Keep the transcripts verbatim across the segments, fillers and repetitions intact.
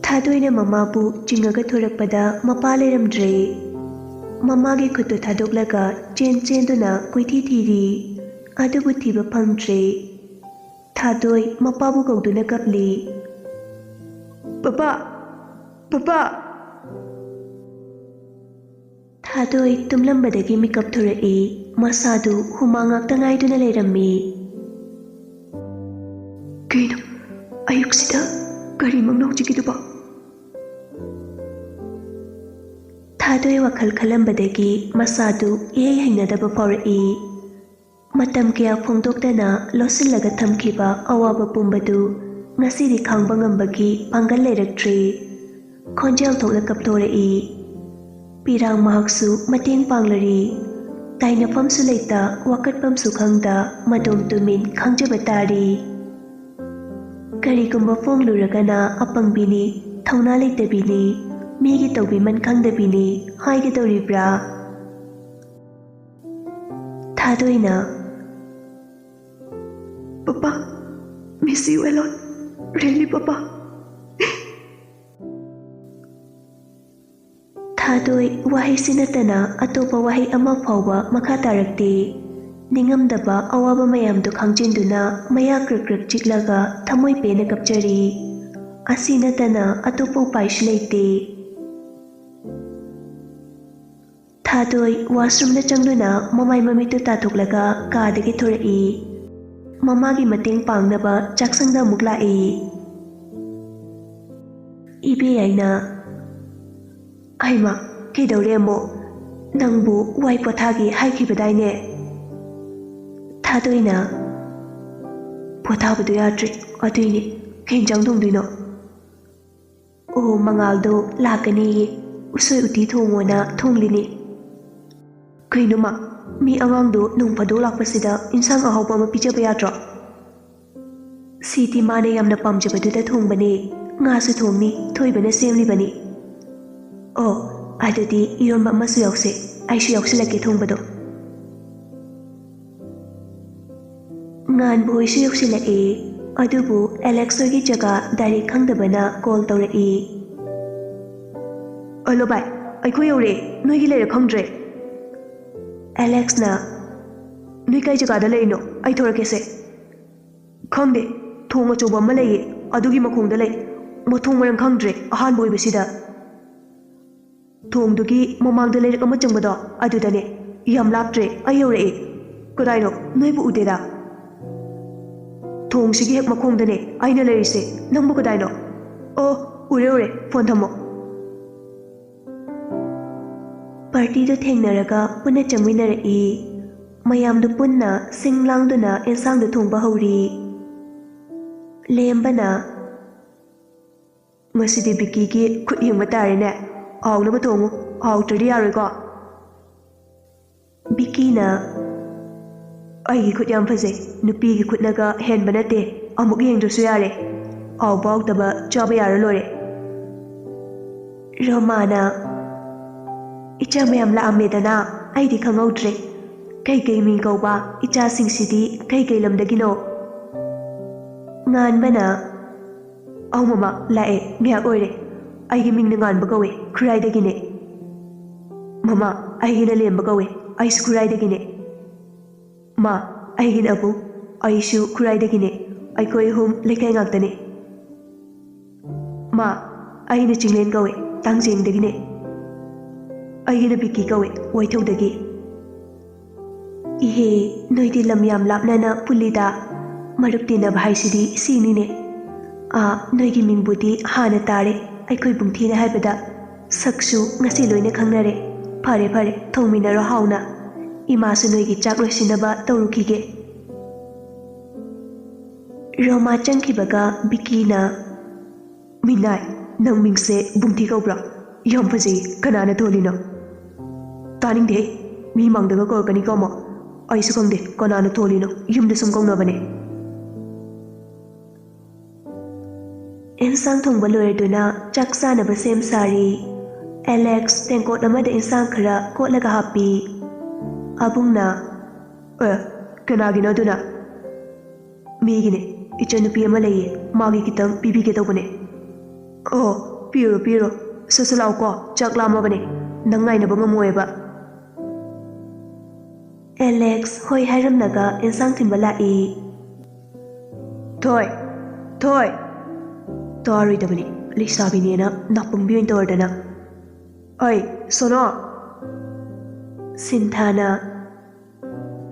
ꯊꯥꯗꯣꯏꯅ ꯃꯃꯥꯕꯨ ꯆꯤꯡꯉꯒ ꯊꯣꯔꯛꯄꯗ ꯃꯄꯥ ꯂꯩꯔꯝꯗ꯭ꯔꯦ꯫ ꯃꯃꯥꯒꯤ ꯈꯨꯠꯇꯨ ꯊꯥꯗꯣꯛꯂꯒ ꯆꯦꯟ ꯆꯦꯟꯗꯨꯅ ꯀꯣꯏꯊꯤ ꯊꯤꯔꯤ꯫ ꯑꯗꯨꯕꯨ ꯊꯤꯕ ꯐꯪꯗ꯭ꯔꯦ꯫ ꯊꯥꯗꯣꯏ ꯃꯄꯥꯕꯨ ꯀꯧꯗꯨꯅ ꯀꯞꯂꯤ꯫ "ꯄꯄꯥ! ꯄꯄꯥ!" ꯊꯥꯗꯣꯏ ꯇꯨꯝꯂꯝꯕꯗꯒꯤ ꯃꯤꯀꯞ ꯊꯣꯔꯛꯏ꯫ ꯃꯁꯥꯗꯨ ꯍꯨꯃꯥꯡ ꯉꯥꯛꯇ ꯉꯥꯏꯗꯨꯅ ꯂꯩꯔꯝꯃꯤ꯫ "ꯀꯩꯅꯣ, ꯑꯌꯨꯛꯁꯤꯗ ꯀꯔꯤ ꯃꯪꯂꯧꯁꯤꯒꯤꯗꯨꯕꯣ?" ꯊꯥꯗꯣꯏ ꯋꯥꯈꯜ ꯈꯜꯂꯝꯕꯗꯒꯤ ꯃꯁꯥꯗꯨ ꯏꯍꯩ ꯍꯩꯅꯗꯕ ꯐꯥꯎꯔꯛꯏ꯫ ꯃꯇꯝ ꯀꯌꯥ ꯐꯣꯡꯗꯣꯛꯇꯅ ꯂꯣꯠꯁꯤꯜꯂꯒ ꯊꯝꯈꯤꯕ ꯑꯋꯥꯕ ꯄꯨꯝꯕꯗꯨ ꯉꯁꯤꯗꯤ ꯈꯥꯡꯕ ꯉꯝꯕꯒꯤ ꯄꯥꯡꯒꯜ ꯂꯩꯔꯛꯇ꯭ꯔꯦ꯫ ꯈꯣꯟꯖꯦꯜ ꯊꯣꯛꯅ ꯀꯞꯊꯣꯔꯛꯏ꯫ ꯄꯤꯔꯥꯡ ꯃꯍꯥꯛꯁꯨ ꯃꯇꯦꯡ ꯄꯥꯡꯂꯔꯤ꯫ ꯇꯥꯏꯅꯐꯝꯁꯨ ꯂꯩꯇ, ꯋꯥꯀꯠꯐꯝꯁꯨ ꯈꯪꯗ, ꯃꯗꯣꯝ ꯇꯨꯃꯤꯟ ꯈꯥꯡꯖꯕ ꯇꯥꯔꯤ꯫ ꯀꯔꯤꯒꯨꯝꯕ ꯐꯣꯡꯂꯨꯔꯒꯅ ꯑꯄꯪꯕꯤꯅꯤ, ꯊꯧꯅꯥ ꯂꯩꯇꯕꯤꯅꯤ, ꯃꯤꯒꯤ ꯇꯧꯕꯤꯃꯟ ꯈꯪꯗꯕꯤꯅꯤ ꯍꯥꯏꯒꯗꯧꯔꯤꯕ꯭ꯔꯥ? ꯊꯥꯗꯣꯏꯅ, "Papa, miss you a lot. Really, Papa." ꯊꯥꯗꯣꯏ ꯋꯥꯍꯩꯁꯤ ꯅꯠꯇꯅ ꯑꯇꯣꯞꯄ ꯋꯥꯍꯩ ꯑꯃ ꯐꯥꯎꯕ ꯃꯈꯥ ꯇꯥꯔꯛꯇꯦ꯫ ꯅꯤꯡꯉꯝꯗꯕ ꯑꯋꯥꯕ ꯃꯌꯥꯝꯗꯨ ꯈꯪꯖꯤꯟꯗꯨꯅ ꯃꯌꯥ ꯀ꯭ꯔꯛ ꯀ꯭ꯔꯛ ꯆꯤꯛꯂꯒ ꯊꯃꯣꯏ ꯄꯦꯟꯅ ꯀꯞꯆꯔꯤ꯫ ꯑꯁꯤ ꯅꯠꯇꯅ ꯑꯇꯣꯞꯄ ꯎꯄꯥꯏꯁꯨ ꯂꯩꯇꯦ꯫ ꯊꯥꯗꯣꯏ ꯋꯥꯁꯔꯨꯝꯗ ꯆꯪꯗꯨꯅ ꯃꯃꯥꯏ ꯃꯃꯤꯠꯇꯨ ꯇꯥꯊꯣꯛꯂꯒ ꯀꯥꯗꯒꯤ ꯊꯣꯔꯛꯏ꯫ ꯃꯃꯥꯒꯤ ꯃꯇꯦꯡ ꯄꯥꯡꯅꯕ ꯆꯥꯛꯁꯪꯗ ꯑꯃꯨꯛ ꯂꯥꯛꯏ꯫ ꯏꯕꯦ ꯌꯥꯏꯅ, "ꯍꯩꯃꯥ, ꯀꯩꯗꯧꯔꯦ ꯑꯃꯨꯛ? ꯅꯪꯕꯨ ꯋꯥꯏ ꯄꯣꯊꯥꯒꯦ ꯍꯥꯏꯈꯤꯕꯗꯥꯏꯅꯦ?" ꯊꯥꯗꯣꯏꯅ, "ꯄꯣꯊꯥꯕꯗꯨ ꯌꯥꯗ꯭ꯔꯦ, ꯑꯗꯨꯏꯅꯦ꯫ ꯀꯩ ꯌꯦꯟꯖꯥꯡ ꯊꯣꯡꯗꯣꯏꯅꯣ?" "ꯑꯣ, ꯃꯉꯥꯜꯗꯣ ꯂꯥꯛꯀꯅꯤꯌꯦ, ꯎꯁꯣꯏ ꯎꯇꯤ ꯊꯣꯡꯉꯣꯅ ꯊꯣꯡꯂꯤꯅꯦ꯫" "ꯀꯩꯅꯣ ꯃꯥ, ꯃꯤ ꯑꯉꯥꯡꯗꯣ ꯅꯣꯡ ꯐꯥꯗꯣꯛ ꯂꯥꯛꯄꯁꯤꯗ ꯏꯟꯁꯥꯡ ꯑꯍꯥꯎꯕ ꯑꯃ ꯄꯤꯖꯕ ꯌꯥꯗ꯭ꯔꯣ?" "ꯁꯤꯗꯤ ꯃꯥꯅ ꯌꯥꯝꯅ ꯄꯥꯝꯖꯕꯗꯨꯗ ꯊꯣꯡꯕꯅꯦ꯫ ꯉꯥꯁꯨ ꯊꯣꯡꯅꯤ, ꯊꯣꯏꯕꯅ ꯁꯦꯝꯂꯤꯕꯅꯤ꯫" "ꯑꯣ, ꯑꯗꯨꯗꯤ ꯏꯔꯣꯟꯕ ꯑꯃꯁꯨ ꯌꯥꯎꯁꯦ, ꯑꯩꯁꯨ ꯌꯥꯎꯁꯤꯜꯂꯛꯀꯦ ꯊꯣꯡꯕꯗꯣ꯫" ꯉꯥꯟꯕ ꯍꯣꯏꯁꯨ ꯌꯧꯁꯤꯜꯂꯛꯑꯦ꯫ ꯑꯗꯨꯕꯨ ꯑꯦꯂꯦꯛꯁ ꯍꯣꯏꯒꯤ ꯖꯒꯥ ꯗꯥꯏꯔꯦꯛ ꯈꯪꯗꯕꯅ ꯀꯣꯜ ꯇꯧꯔꯛꯏ꯫ "ꯍꯜꯂꯣ ꯚꯥꯏ, ꯑꯩꯈꯣꯏ ꯌꯧꯔꯛꯑꯦ, ꯅꯣꯏꯒꯤ ꯂꯩꯔ ꯈꯪꯗ꯭ꯔꯦ꯫" ꯑꯦꯂꯦꯛꯁꯅ, "ꯅꯣꯏ ꯀꯥꯏ ꯖꯒꯥꯗ ꯂꯩꯔꯤꯅꯣ? ꯑꯩ ꯊꯣꯔꯛꯀꯦꯁꯦ꯫" "ꯈꯪꯗꯦ, ꯊꯣꯡ ꯑꯆꯧꯕ ꯑꯃ ꯂꯩꯌꯦ, ꯑꯗꯨꯒꯤ ꯃꯈꯣꯡꯗ ꯂꯩ꯫ ꯃꯊꯣꯡ ꯃꯔꯝ ꯈꯪꯗ꯭ꯔꯦ, ꯑꯍꯥꯟꯕ ꯑꯣꯏꯕꯁꯤꯗ꯫" "ꯊꯣꯡꯗꯨꯒꯤ ꯃꯃꯥꯡꯗ ꯂꯩꯔꯛ ꯑꯃ ꯆꯪꯕꯗꯣ, ꯑꯗꯨꯗꯅꯦ꯫ ꯌꯥꯝ ꯂꯥꯞꯇ꯭ꯔꯦ, ꯑꯩ ꯌꯧꯔꯛꯑꯦ꯫" "ꯀꯗꯥꯏꯅꯣ? ꯅꯣꯏꯕꯨ ꯎꯗꯦꯗ꯫" "ꯊꯣꯡꯁꯤꯒꯤ ꯍꯦꯛ ꯃꯈꯣꯡꯗꯅꯦ ꯑꯩꯅ ꯂꯩꯔꯤꯁꯦ꯫ ꯅꯪꯕꯨ ꯀꯗꯥꯏꯅꯣ?" "ꯑꯣ, ꯎꯔꯦ ꯎꯔꯦ, ꯐꯣꯟ ꯊꯝꯃꯣ꯫" ꯄꯥꯔꯇꯤꯗꯨ ꯊꯦꯡꯅꯔꯒ ꯄꯨꯟꯅ ꯆꯪꯃꯤꯟꯅꯔꯛꯏ꯫ ꯃꯌꯥꯝꯗꯨ ꯄꯨꯟꯅ ꯁꯤꯡ ꯂꯥꯡꯗꯨꯅ ꯑꯦꯟꯁꯥꯡꯗꯨ ꯊꯣꯡꯕ ꯍꯧꯔꯤ꯫ ꯂꯦꯝꯕꯅ, "ꯉꯁꯤꯗꯤ ꯕꯤꯀꯤꯒꯤ ꯈꯨꯠ ꯌꯦꯡꯕ ꯇꯥꯔꯦꯅꯦ꯫ ꯍꯥꯎꯅꯕ ꯊꯣꯡꯉꯨ, ꯍꯥꯎꯇ꯭ꯔꯗꯤ ꯌꯥꯔꯣꯏꯀꯣ꯫" ꯕꯤꯀꯤꯅ, "ꯑꯩꯒꯤ ꯈꯨꯠ ꯌꯥꯝ ꯐꯖꯩ, ꯅꯨꯄꯤꯒꯤ ꯈꯨꯠꯅꯒ ꯍꯦꯟꯕ ꯅꯠꯇꯦ, ꯑꯃꯨꯛ ꯌꯦꯡꯗ꯭ꯔꯁꯨ ꯌꯥꯔꯦ꯫ ꯍꯥꯎꯕ ꯍꯥꯎꯇꯕ ꯆꯥꯕ ꯌꯥꯔ ꯂꯣꯏꯔꯦ꯫" ꯔꯣꯃꯥꯅ, "ꯏꯆꯥ ꯃꯌꯥꯝ ꯂꯥꯛꯑꯝꯃꯦꯗꯅ, ꯑꯩꯗꯤ ꯈꯪꯍꯧꯗ꯭ꯔꯦ꯫ ꯀꯩꯀꯩ ꯃꯤꯡ ꯀꯧꯕ? ꯏꯆꯥꯁꯤꯡꯁꯤꯗꯤ ꯀꯩꯀꯩ ꯂꯝꯗꯒꯤꯅꯣ?" ꯉꯥꯟꯕꯅ, "ꯑꯧ ꯃꯃꯥ, ꯂꯥꯛꯑꯦ, ꯉꯥꯏꯍꯥꯛ ꯑꯣꯏꯔꯦ꯫ ꯑꯩꯒꯤ ꯃꯤꯡꯅ ꯉꯥꯟꯕ ꯀꯧꯋꯦ, ꯈꯨꯔꯥꯏꯗꯒꯤꯅꯦ꯫" "ꯃꯃꯥ, ꯑꯩꯒꯤꯅ ꯂꯦꯝꯕ ꯀꯧꯋꯦ, ꯑꯩꯁꯨ ꯈꯨꯔꯥꯏꯗꯒꯤꯅꯦ꯫" "ꯃꯥ, ꯑꯩꯒꯤꯅ ꯑꯕꯨ, ꯑꯩꯁꯨ ꯈꯨꯔꯥꯏꯗꯒꯤꯅꯦ꯫ ꯑꯩꯈꯣꯏ ꯑꯍꯨꯝ ꯂꯩꯀꯥꯏ ꯉꯥꯛꯇꯅꯦ꯫" "ꯃꯥ, ꯑꯩꯅ ꯆꯤꯡꯂꯦꯟ ꯀꯧꯋꯦ, ꯇꯥꯡꯖꯦꯡꯗꯒꯤꯅꯦ꯫" "ꯑꯩꯒꯤꯅ ꯕꯤꯀꯤ ꯀꯧꯋꯦ, ꯋꯥꯏꯊꯧꯗꯒꯤ꯫" "ꯏꯍꯦ, ꯅꯣꯏꯗꯤ ꯂꯝ ꯌꯥꯝ ꯂꯥꯞꯅꯅ ꯄꯨꯜꯂꯤꯗ꯫ ꯃꯔꯨꯞ ꯇꯤꯟꯅꯕ ꯍꯥꯏꯁꯤꯗꯤ ꯁꯤꯅꯤꯅꯦ꯫ ꯑꯥ, ꯅꯣꯏꯒꯤ ꯃꯤꯡꯕꯨꯗꯤ ꯍꯥꯟꯅ ꯇꯥꯔꯦ, ꯑꯩꯈꯣꯏ ꯕꯨꯡꯊꯤꯅ ꯍꯥꯏꯕꯗ꯫ ꯁꯛꯁꯨ ꯉꯁꯤ ꯂꯣꯏꯅ ꯈꯪꯅꯔꯦ꯫ ꯐꯔꯦ, ꯐꯔꯦ, ꯊꯣꯡꯃꯤꯟꯅꯔꯣ ꯍꯥꯎꯅ꯫ ꯏꯃꯥꯁꯨ ꯅꯣꯏꯒꯤ ꯆꯥꯛ ꯂꯣꯏꯁꯤꯟꯅꯕ ꯇꯧꯔꯨꯈꯤꯒꯦ꯫" ꯔꯣꯃꯥ ꯆꯪꯈꯤꯕꯒ ꯕꯤꯀꯤꯅ, "ꯃꯤꯅꯥꯏ, ꯅꯪ ꯃꯤꯡꯁꯦ ꯕꯨꯡꯊꯤ ꯀꯧꯕ꯭ꯔꯣ? ꯌꯥꯝ ꯐꯖꯩ, ꯀꯅꯥꯅ ꯊꯣꯜꯂꯤꯅꯣ?" "ꯇꯥꯅꯤꯡꯗꯦꯍꯦ, ꯃꯤ ꯃꯥꯡꯗꯒ ꯀꯧꯔꯛꯀꯅꯤꯀꯣ ꯑꯃꯨꯛ꯫ ꯑꯩꯁꯨ ꯈꯪꯗꯦ ꯀꯅꯥꯅ ꯊꯣꯜꯂꯤꯅꯣ, ꯌꯨꯝꯗ ꯁꯨꯝ ꯀꯧꯅꯕꯅꯦ꯫" ꯑꯦꯟꯁꯥꯡ ꯊꯣꯡꯕ ꯂꯣꯏꯔꯗꯨꯅ ꯆꯥꯛ ꯆꯥꯅꯕ ꯁꯦꯝ ꯁꯥꯔꯤ꯫ ꯑꯦꯂꯦꯛꯁ ꯇꯦꯡꯀꯣꯠ ꯑꯃꯗ ꯏꯟꯁꯥꯡ ꯈꯔ ꯀꯣꯠꯂꯒ ꯍꯥꯞꯄꯤ꯫ ꯑꯕꯨꯡꯅ, "ꯑꯦ, ꯀꯅꯥꯒꯤꯅꯣ ꯑꯗꯨꯅ?" "ꯃꯤꯒꯤꯅꯦ꯫" ꯏꯆꯟꯅꯨꯄꯤ ꯑꯃ ꯂꯩꯌꯦ, ꯃꯥꯒꯤ ꯈꯤꯇꯪ ꯄꯤꯕꯤꯒꯦ ꯇꯧꯕꯅꯦ꯫ ꯑꯣ, ꯄꯤꯔꯨꯔꯣ, ꯄꯤꯔꯨꯔꯣ꯫ ꯁꯠ ꯁꯠ ꯂꯥꯛꯑꯣꯀꯣ, ꯆꯥꯛ ꯂꯥꯝꯃꯕꯅꯦ꯫ ꯅꯪ ꯉꯥꯏꯅꯕ ꯉꯝꯃꯣꯏꯕ꯫ ꯑꯦꯂꯦꯛꯁ ꯍꯣꯏ ꯍꯥꯏꯔꯝꯂꯒ ꯑꯦꯟꯁꯥꯡ ꯊꯤꯟꯕ ꯂꯥꯛꯏ꯫ ꯊꯣꯏ, ꯊꯣꯏ꯫ ꯇꯥꯔꯣꯏꯗꯕꯅꯤ, ꯂꯩꯁꯥꯕꯤꯅꯦꯅ ꯅꯥꯄꯪꯕꯤ ꯑꯣꯏꯅ ꯇꯧꯔꯗꯅ꯫ ꯑꯩ, ꯁꯣꯅꯣ꯫ ꯁꯤꯟꯊꯥꯅ,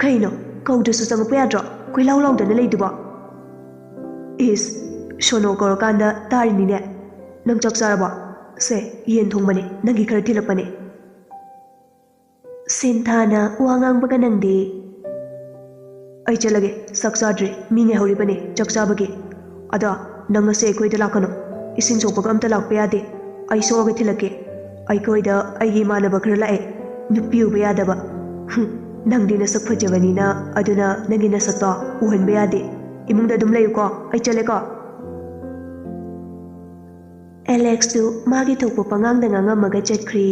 "ꯀꯩꯅꯣ, ꯀꯧꯗ꯭ꯔꯁꯨ ꯆꯪꯉꯛꯄ ꯌꯥꯗ꯭ꯔꯣ? ꯀꯣꯏꯂꯥꯎ ꯂꯥꯎꯗꯅ ꯂꯩꯗꯨꯕꯣ?" "ꯏꯁ, ꯁꯣꯅꯣ ꯀꯧꯔꯀꯥꯟꯗ ꯇꯥꯔꯤꯅꯤꯅꯦ꯫ ꯅꯪ ꯆꯥꯛ ꯆꯥꯔꯕꯣ? ꯁꯦ, ꯌꯦꯟ ꯊꯣꯡꯕꯅꯦ, ꯅꯪꯒꯤ ꯈꯔ ꯊꯤꯜꯂꯛꯄꯅꯦ꯫" ꯁꯤꯟꯊꯥꯅ ꯋꯥ ꯉꯥꯡꯕꯒ ꯅꯪꯗꯦ꯫ "ꯑꯩ ꯆꯠꯂꯒꯦ, ꯆꯥꯛ ꯆꯥꯗ꯭ꯔꯤ, ꯃꯤ ꯉꯥꯏꯍꯧꯔꯤꯕꯅꯦ ꯆꯥꯛ ꯆꯥꯕꯒꯤ꯫ ꯑꯗꯣ ꯅꯪ ꯉꯁꯤ ꯑꯩꯈꯣꯏꯗ ꯂꯥꯛꯀꯅꯨ, ꯏꯁꯤꯡ ꯁꯣꯛꯄꯒ ꯑꯝꯇ ꯂꯥꯛꯄ ꯌꯥꯗꯦ꯫ ꯑꯩ ꯁꯣꯛꯑꯒ ꯊꯤꯜꯂꯛꯀꯦ꯫ ꯑꯩꯈꯣꯏꯗ ꯑꯩꯒꯤ ꯏꯃꯥꯟꯅꯕ ꯈꯔ ꯂꯥꯛꯑꯦ, ꯅꯨꯄꯤ ꯎꯕ ꯌꯥꯗꯕ꯫ ꯍꯨꯝ, ꯅꯪꯗꯤ ꯅꯁꯛ ꯐꯖꯕꯅꯤꯅ, ꯑꯗꯨꯅ ꯅꯪꯒꯤ ꯅꯁꯛꯇꯣ ꯎꯍꯟꯕ ꯌꯥꯗꯦ꯫ ꯏꯃꯨꯡꯗ ꯑꯗꯨꯝ ꯂꯩꯌꯨꯀꯣ, ꯑꯩ ꯆꯠꯂꯦꯀꯣ꯫" ꯑꯦꯂꯦꯛꯁꯇꯨ ꯃꯥꯒꯤ ꯊꯣꯛꯄ ꯄꯉꯥꯡꯗ ꯉꯥꯡꯉꯝꯃꯒ ꯆꯠꯈ꯭ꯔꯤ꯫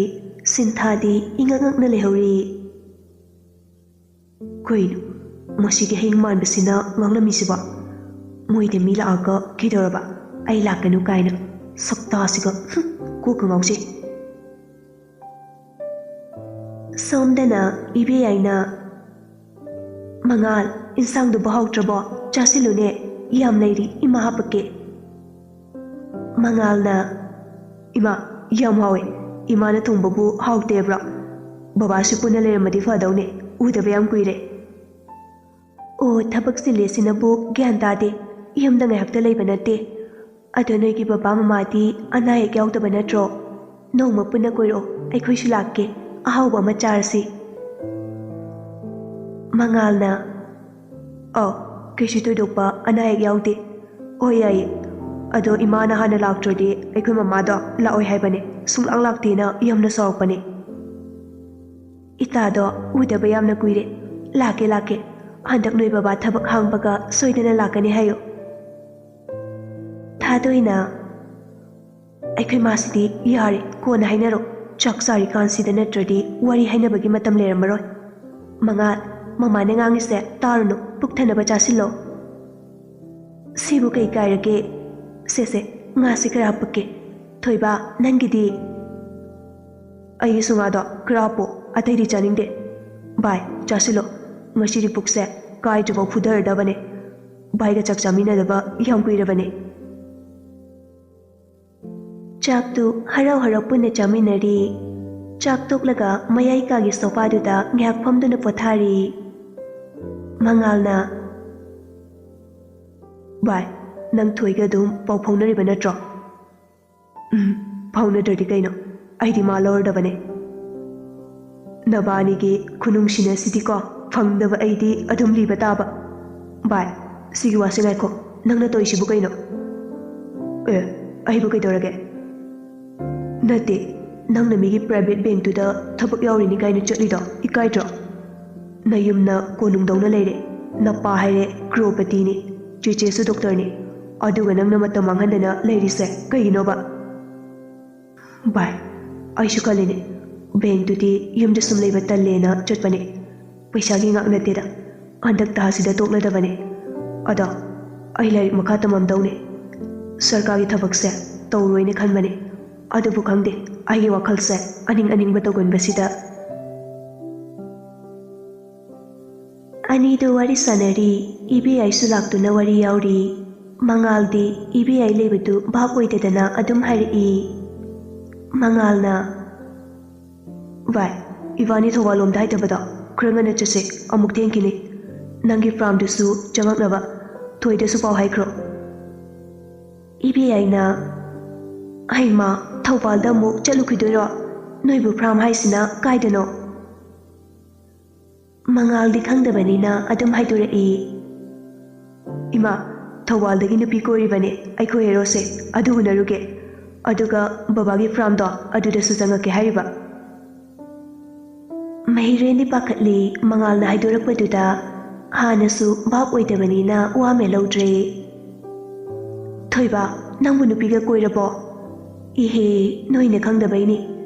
ꯁꯤꯟꯊꯥꯗꯤ ꯏꯉꯛ ꯉꯛꯅ ꯂꯩꯍꯧꯔꯤ꯫ "ꯀꯩꯅꯣ, ꯃꯁꯤꯒꯤ ꯍꯌꯤꯡ ꯃꯥꯟꯕꯁꯤꯅ ꯉꯥꯡꯂꯝꯃꯤꯁꯤꯕꯣ? ꯃꯣꯏꯗ ꯃꯤ ꯂꯥꯛꯑꯒ ꯀꯩꯗꯧꯔꯕ? ꯑꯩ ꯂꯥꯛꯀꯅꯨ ꯀꯥꯏꯅ꯫ ꯁꯛꯇꯥꯁꯤꯒ, ꯍꯨꯝ, ꯀꯣꯛꯀ ꯉꯥꯎꯖꯩ꯫" ꯁꯣꯝꯗꯅ ꯏꯕꯦꯌꯥꯏꯅ, "ꯃꯉꯥꯜ, ꯏꯟꯁꯥꯡꯗꯨꯕꯨ ꯍꯥꯎꯇ꯭ꯔꯕꯣ? ꯆꯥꯁꯤꯜꯂꯨꯅꯦ, ꯌꯥꯝ ꯂꯩꯔꯤ, ꯏꯃꯥ ꯍꯥꯄꯛꯀꯦ꯫" ꯃꯉꯥꯜꯅ, "ꯏꯃꯥ, ꯌꯥꯝ ꯍꯥꯎꯋꯦ꯫ ꯏꯃꯥꯅ ꯊꯣꯡꯕꯕꯨ ꯍꯥꯎꯇꯦꯕ꯭ꯔꯣ? ꯕꯕꯥꯁꯨ ꯄꯨꯟꯅ ꯂꯩꯔꯝꯃꯗꯤ ꯐꯗꯧꯅꯦ, ꯎꯗꯕ ꯌꯥꯝ ꯀꯨꯏꯔꯦ꯫" "ꯑꯣ, ꯊꯕꯛ ꯆꯤꯜꯂꯦ ꯁꯤꯅꯕꯨ ꯒ꯭ꯌꯥꯟ ꯇꯥꯗꯦ꯫ ꯌꯨꯝꯗ ꯉꯥꯏꯍꯥꯛꯇ ꯂꯩꯕ ꯅꯠꯇꯦ꯫ ꯑꯗꯣ ꯅꯣꯏꯒꯤ ꯕꯕꯥ ꯃꯃꯥꯗꯤ ꯑꯅꯥ ꯑꯌꯦꯛ ꯌꯥꯎꯗꯕ ꯅꯠꯇ꯭ꯔꯣ? ꯅꯣꯡꯃ ꯄꯨꯟꯅ ꯀꯣꯏꯔꯛꯑꯣ, ꯑꯩꯈꯣꯏꯁꯨ ꯂꯥꯛꯀꯦ꯫ ꯑꯍꯥꯎꯕ ꯑꯃ ꯆꯥꯔꯁꯤ꯫" ꯃꯉꯥꯜꯅ, "ꯑꯧ, ꯀꯩꯁꯨ ꯊꯣꯏꯗꯣꯛꯄ ꯑꯅꯥ ꯑꯌꯦꯛ ꯌꯥꯎꯗꯦ꯫ ꯍꯣꯏ, ꯌꯥꯏꯌꯦ꯫ ꯑꯗꯣ ꯏꯃꯥꯅ ꯍꯥꯟꯅ ꯂꯥꯛꯇ꯭ꯔꯗꯤ ꯑꯩꯈꯣꯏ ꯃꯃꯥꯗꯣ ꯂꯥꯛꯑꯣꯏ ꯍꯥꯏꯕꯅꯦ, ꯁꯨꯡꯂꯥꯛ ꯂꯥꯛꯇꯦꯅ ꯌꯥꯝꯅ ꯁꯥꯎꯔꯛꯄꯅꯦ꯫" "ꯏꯇꯥꯗꯣ ꯎꯗꯕ ꯌꯥꯝꯅ ꯀꯨꯏꯔꯦ꯫ ꯂꯥꯛꯀꯦ, ꯂꯥꯛꯀꯦ꯫ ꯍꯟꯗꯛ ꯅꯣꯏ ꯕꯕꯥ ꯊꯕꯛ ꯍꯥꯡꯕꯒ ꯁꯣꯏꯗꯅ ꯂꯥꯛꯀꯅꯤ ꯍꯥꯏꯌꯨ꯫" ꯊꯥꯗꯣꯏꯅ, "ꯑꯩꯈꯣꯏ ꯃꯥꯁꯤꯗꯤ ꯌꯥꯔꯦ, ꯀꯣꯟꯅ ꯍꯥꯏꯅꯔꯣ꯫ ꯆꯥꯛ ꯆꯥꯔꯤꯀꯥꯟꯁꯤꯗ ꯅꯠꯇ꯭ꯔꯗꯤ ꯋꯥꯔꯤ ꯍꯥꯏꯅꯕꯒꯤ ꯃꯇꯝ ꯂꯩꯔꯝꯃꯔꯣꯏ꯫ ꯃꯉꯥꯜ, ꯃꯃꯥꯅ ꯉꯥꯡꯉꯤꯁꯦ ꯇꯥꯔꯨꯅꯨ, ꯄꯨꯛ ꯊꯟꯅꯕ ꯆꯥꯁꯤꯜꯂꯣ꯫" ꯁꯤꯕꯨ ꯀꯩ ꯀꯥꯏꯔꯒꯦ? ꯁꯦ ꯁꯦ, ꯉꯥꯁꯦ ꯈꯔ ꯍꯥꯞꯄꯛꯀꯦ꯫ ꯊꯣꯏꯕ, ꯅꯪꯒꯤꯗꯤ? ꯑꯩꯒꯤꯁꯨ ꯉꯥꯗꯣ ꯈꯔ ꯍꯥꯞꯄꯣ, ꯑꯇꯩꯗꯤ ꯆꯥꯅꯤꯡꯗꯦ꯫ ꯚꯥꯏ, ꯆꯥꯁꯤꯜꯂꯣ꯫ ꯉꯁꯤꯗꯤ ꯄꯨꯛꯁꯦ ꯀꯥꯏꯗ꯭ꯔꯤꯐꯥꯎ ꯐꯨꯊꯔꯗꯕꯅꯦ꯫ ꯚꯥꯏꯒ ꯆꯥꯛ ꯆꯥꯃꯤꯟꯅꯗꯕ ꯌꯥꯝ ꯀꯨꯏꯔꯕꯅꯦ꯫ ꯆꯥꯛꯇꯨ ꯍꯔꯥꯎ ꯍꯔꯥꯎ ꯄꯨꯟꯅ ꯆꯥꯃꯤꯟꯅꯔꯤ꯫ ꯆꯥꯛ ꯇꯣꯛꯂꯒ ꯃꯌꯥꯏ ꯀꯥꯒꯤ ꯁꯣꯐꯥꯗꯨꯗ ꯉꯥꯏꯍꯥꯛ ꯐꯝꯗꯨꯅ ꯄꯣꯊꯥꯔꯤ꯫ ꯃꯉꯥꯜꯅ, "ꯚꯥꯏ, ꯅꯪ ꯊꯣꯏꯒ ꯑꯗꯨꯝ ꯄꯥꯎ ꯐꯥꯎꯅꯔꯤꯕ ꯅꯠꯇ꯭ꯔꯣ?" "ꯎꯝ, ꯐꯥꯎꯅꯗ꯭ꯔꯗꯤ ꯀꯩꯅꯣ? ꯑꯩꯗꯤ ꯃꯥ ꯂꯧꯔꯗꯕꯅꯦ꯫ ꯅꯕꯥꯅꯤꯒꯤ ꯈꯨꯅꯨꯡꯁꯤꯅ ꯁꯤꯗꯤꯀꯣ, ꯐꯪꯗꯕ ꯑꯩꯗꯤ ꯑꯗꯨꯝ ꯂꯤꯕ ꯇꯥꯕ꯫ ꯚꯥꯏ, ꯁꯤꯒꯤ ꯋꯥꯁꯦ ꯉꯥꯏꯈꯣ, ꯅꯪꯅ ꯇꯧꯔꯤꯁꯤꯕꯨ ꯀꯩꯅꯣ?" "ꯑꯦ, ꯑꯩꯕꯨ ꯀꯩꯗꯧꯔꯒꯦ?" "ꯅꯠꯇꯦ, ꯅꯪꯅ ꯃꯤꯒꯤ private bankꯇꯨꯗ ꯊꯕꯛ ꯌꯥꯎꯔꯤꯅꯤ ꯀꯥꯏꯅ ꯆꯠꯂꯤꯗꯣ ꯏꯀꯥꯏꯗ꯭ꯔꯣ? ꯅꯌꯨꯝꯅ ꯀꯣꯅꯨꯡꯗꯧꯅ ꯂꯩꯔꯦ, ꯅꯄꯥ ꯍꯥꯏꯔꯦ ꯀ꯭ꯔꯣꯔꯄꯇꯤꯅꯤ, ꯆꯦꯆꯦꯁꯨ doctorꯅꯤ, ꯑꯗꯨꯒ ꯅꯪꯅ ꯃꯇꯝ ꯃꯥꯡꯍꯟꯗꯅ ꯂꯩꯔꯤꯁꯦ ꯀꯩꯒꯤꯅꯣꯕ?" "ꯚꯥꯏ, ꯑꯩꯁꯨ ꯈꯜꯂꯤꯅꯦ, bankꯇꯨꯗꯤ ꯌꯨꯝꯗ ꯁꯨꯝ ꯂꯩꯕ ꯇꯜꯂꯦꯅ ꯆꯠꯄꯅꯦ꯫ ꯄꯩꯁꯥꯒꯤ ꯉꯥꯛ ꯅꯠꯇꯦꯗ, ꯍꯟꯗꯛ ꯊꯥꯁꯤꯗ ꯇꯣꯛꯂꯗꯕꯅꯦ꯫ ꯑꯗꯣ ꯑꯩ ꯂꯥꯏꯔꯤꯛ ꯃꯈꯥ ꯇꯝꯃꯝꯗꯧꯅꯦ꯫ ꯁꯔꯀꯥꯔꯒꯤ ꯊꯕꯛꯁꯦ ꯇꯧꯔꯣꯏꯅ ꯈꯟꯕꯅꯦ, ꯑꯗꯨꯕꯨ ꯈꯪꯗꯦ, ꯑꯩꯒꯤ ꯋꯥꯈꯜꯁꯦ ꯑꯅꯤꯡ ꯑꯅꯤꯡꯕ ꯇꯧꯒꯟꯕꯁꯤꯗ꯫" ꯑꯅꯤꯗꯨ ꯋꯥꯔꯤ ꯁꯥꯟꯅꯔꯤ꯫ ꯏꯕꯦꯌꯥꯏꯁꯨ ꯂꯥꯛꯇꯨꯅ ꯋꯥꯔꯤ ꯌꯥꯎꯔꯤ꯫ ꯃꯉꯥꯜꯗꯤ ꯏꯕꯦꯌꯥꯏ ꯂꯩꯕꯗꯨ ꯚꯥꯞ ꯑꯣꯏꯗꯗꯅ ꯑꯗꯨꯝ ꯍꯥꯏꯔꯛꯏ꯫ ꯃꯉꯥꯜꯅ, "ꯚꯥꯏ, ꯏꯕꯥꯅꯤ ꯊꯧꯕꯥꯜ ꯂꯣꯝꯗ ꯍꯥꯏꯊꯕꯗꯣ ꯈꯔ ꯉꯟꯅ ꯆꯠꯁꯦ, ꯑꯃꯨꯛ ꯊꯦꯡꯈꯤꯅꯤ꯫ ꯅꯪꯒꯤ farmꯗꯨꯁꯨ ꯆꯪꯉꯛꯅꯕ ꯊꯣꯏꯗꯁꯨ ꯄꯥꯎ ꯍꯥꯏꯈ꯭ꯔꯣ꯫" ꯏꯕꯦꯌꯥꯏꯅ, "ꯍꯩꯃꯥ, ꯊꯧꯕꯥꯜꯗ ꯑꯃꯨꯛ ꯆꯠꯂꯨꯈꯤꯗꯣꯏꯔꯣ? ꯅꯣꯏꯕꯨ farm ꯍꯥꯏꯁꯤꯅ ꯀꯥꯏꯗꯅꯣ?" ꯃꯉꯥꯜꯗꯤ ꯈꯪꯗꯕꯅꯤꯅ ꯑꯗꯨꯝ ꯍꯥꯏꯗꯣꯔꯛꯏ꯫ "ꯏꯃꯥ, ꯊꯧꯕꯥꯜꯗꯒꯤ ꯅꯨꯄꯤ ꯀꯣꯏꯔꯤꯕꯅꯦ ꯑꯩꯈꯣꯏ ꯍꯦꯔꯣꯁꯦ, ꯑꯗꯨ ꯎꯅꯔꯨꯒꯦ꯫ ꯑꯗꯨꯒ ꯕꯕꯥꯒꯤ farmꯗꯣ ꯑꯗꯨꯗꯁꯨ ꯆꯪꯉꯛꯀꯦ ꯍꯥꯏꯔꯤꯕ꯫" ꯃꯍꯤꯔꯦꯟꯗꯤ ꯄꯥꯈꯠꯂꯤ ꯃꯉꯥꯜꯅ ꯍꯥꯏꯗꯣꯔꯛꯄꯗꯨꯗ꯫ ꯍꯥꯟꯅꯁꯨ ꯚꯥꯞ ꯑꯣꯏꯗꯕꯅꯤꯅ ꯋꯥ ꯃꯦꯜꯍꯧꯗ꯭ꯔꯦ꯫ "ꯊꯣꯏꯕ, ꯅꯪꯕꯨ ꯅꯨꯄꯤꯒ ꯀꯣꯏꯔꯕꯣ?" "ꯏꯍꯦ, ꯅꯣꯏꯅ ꯈꯪꯗꯕꯩꯅꯤ꯫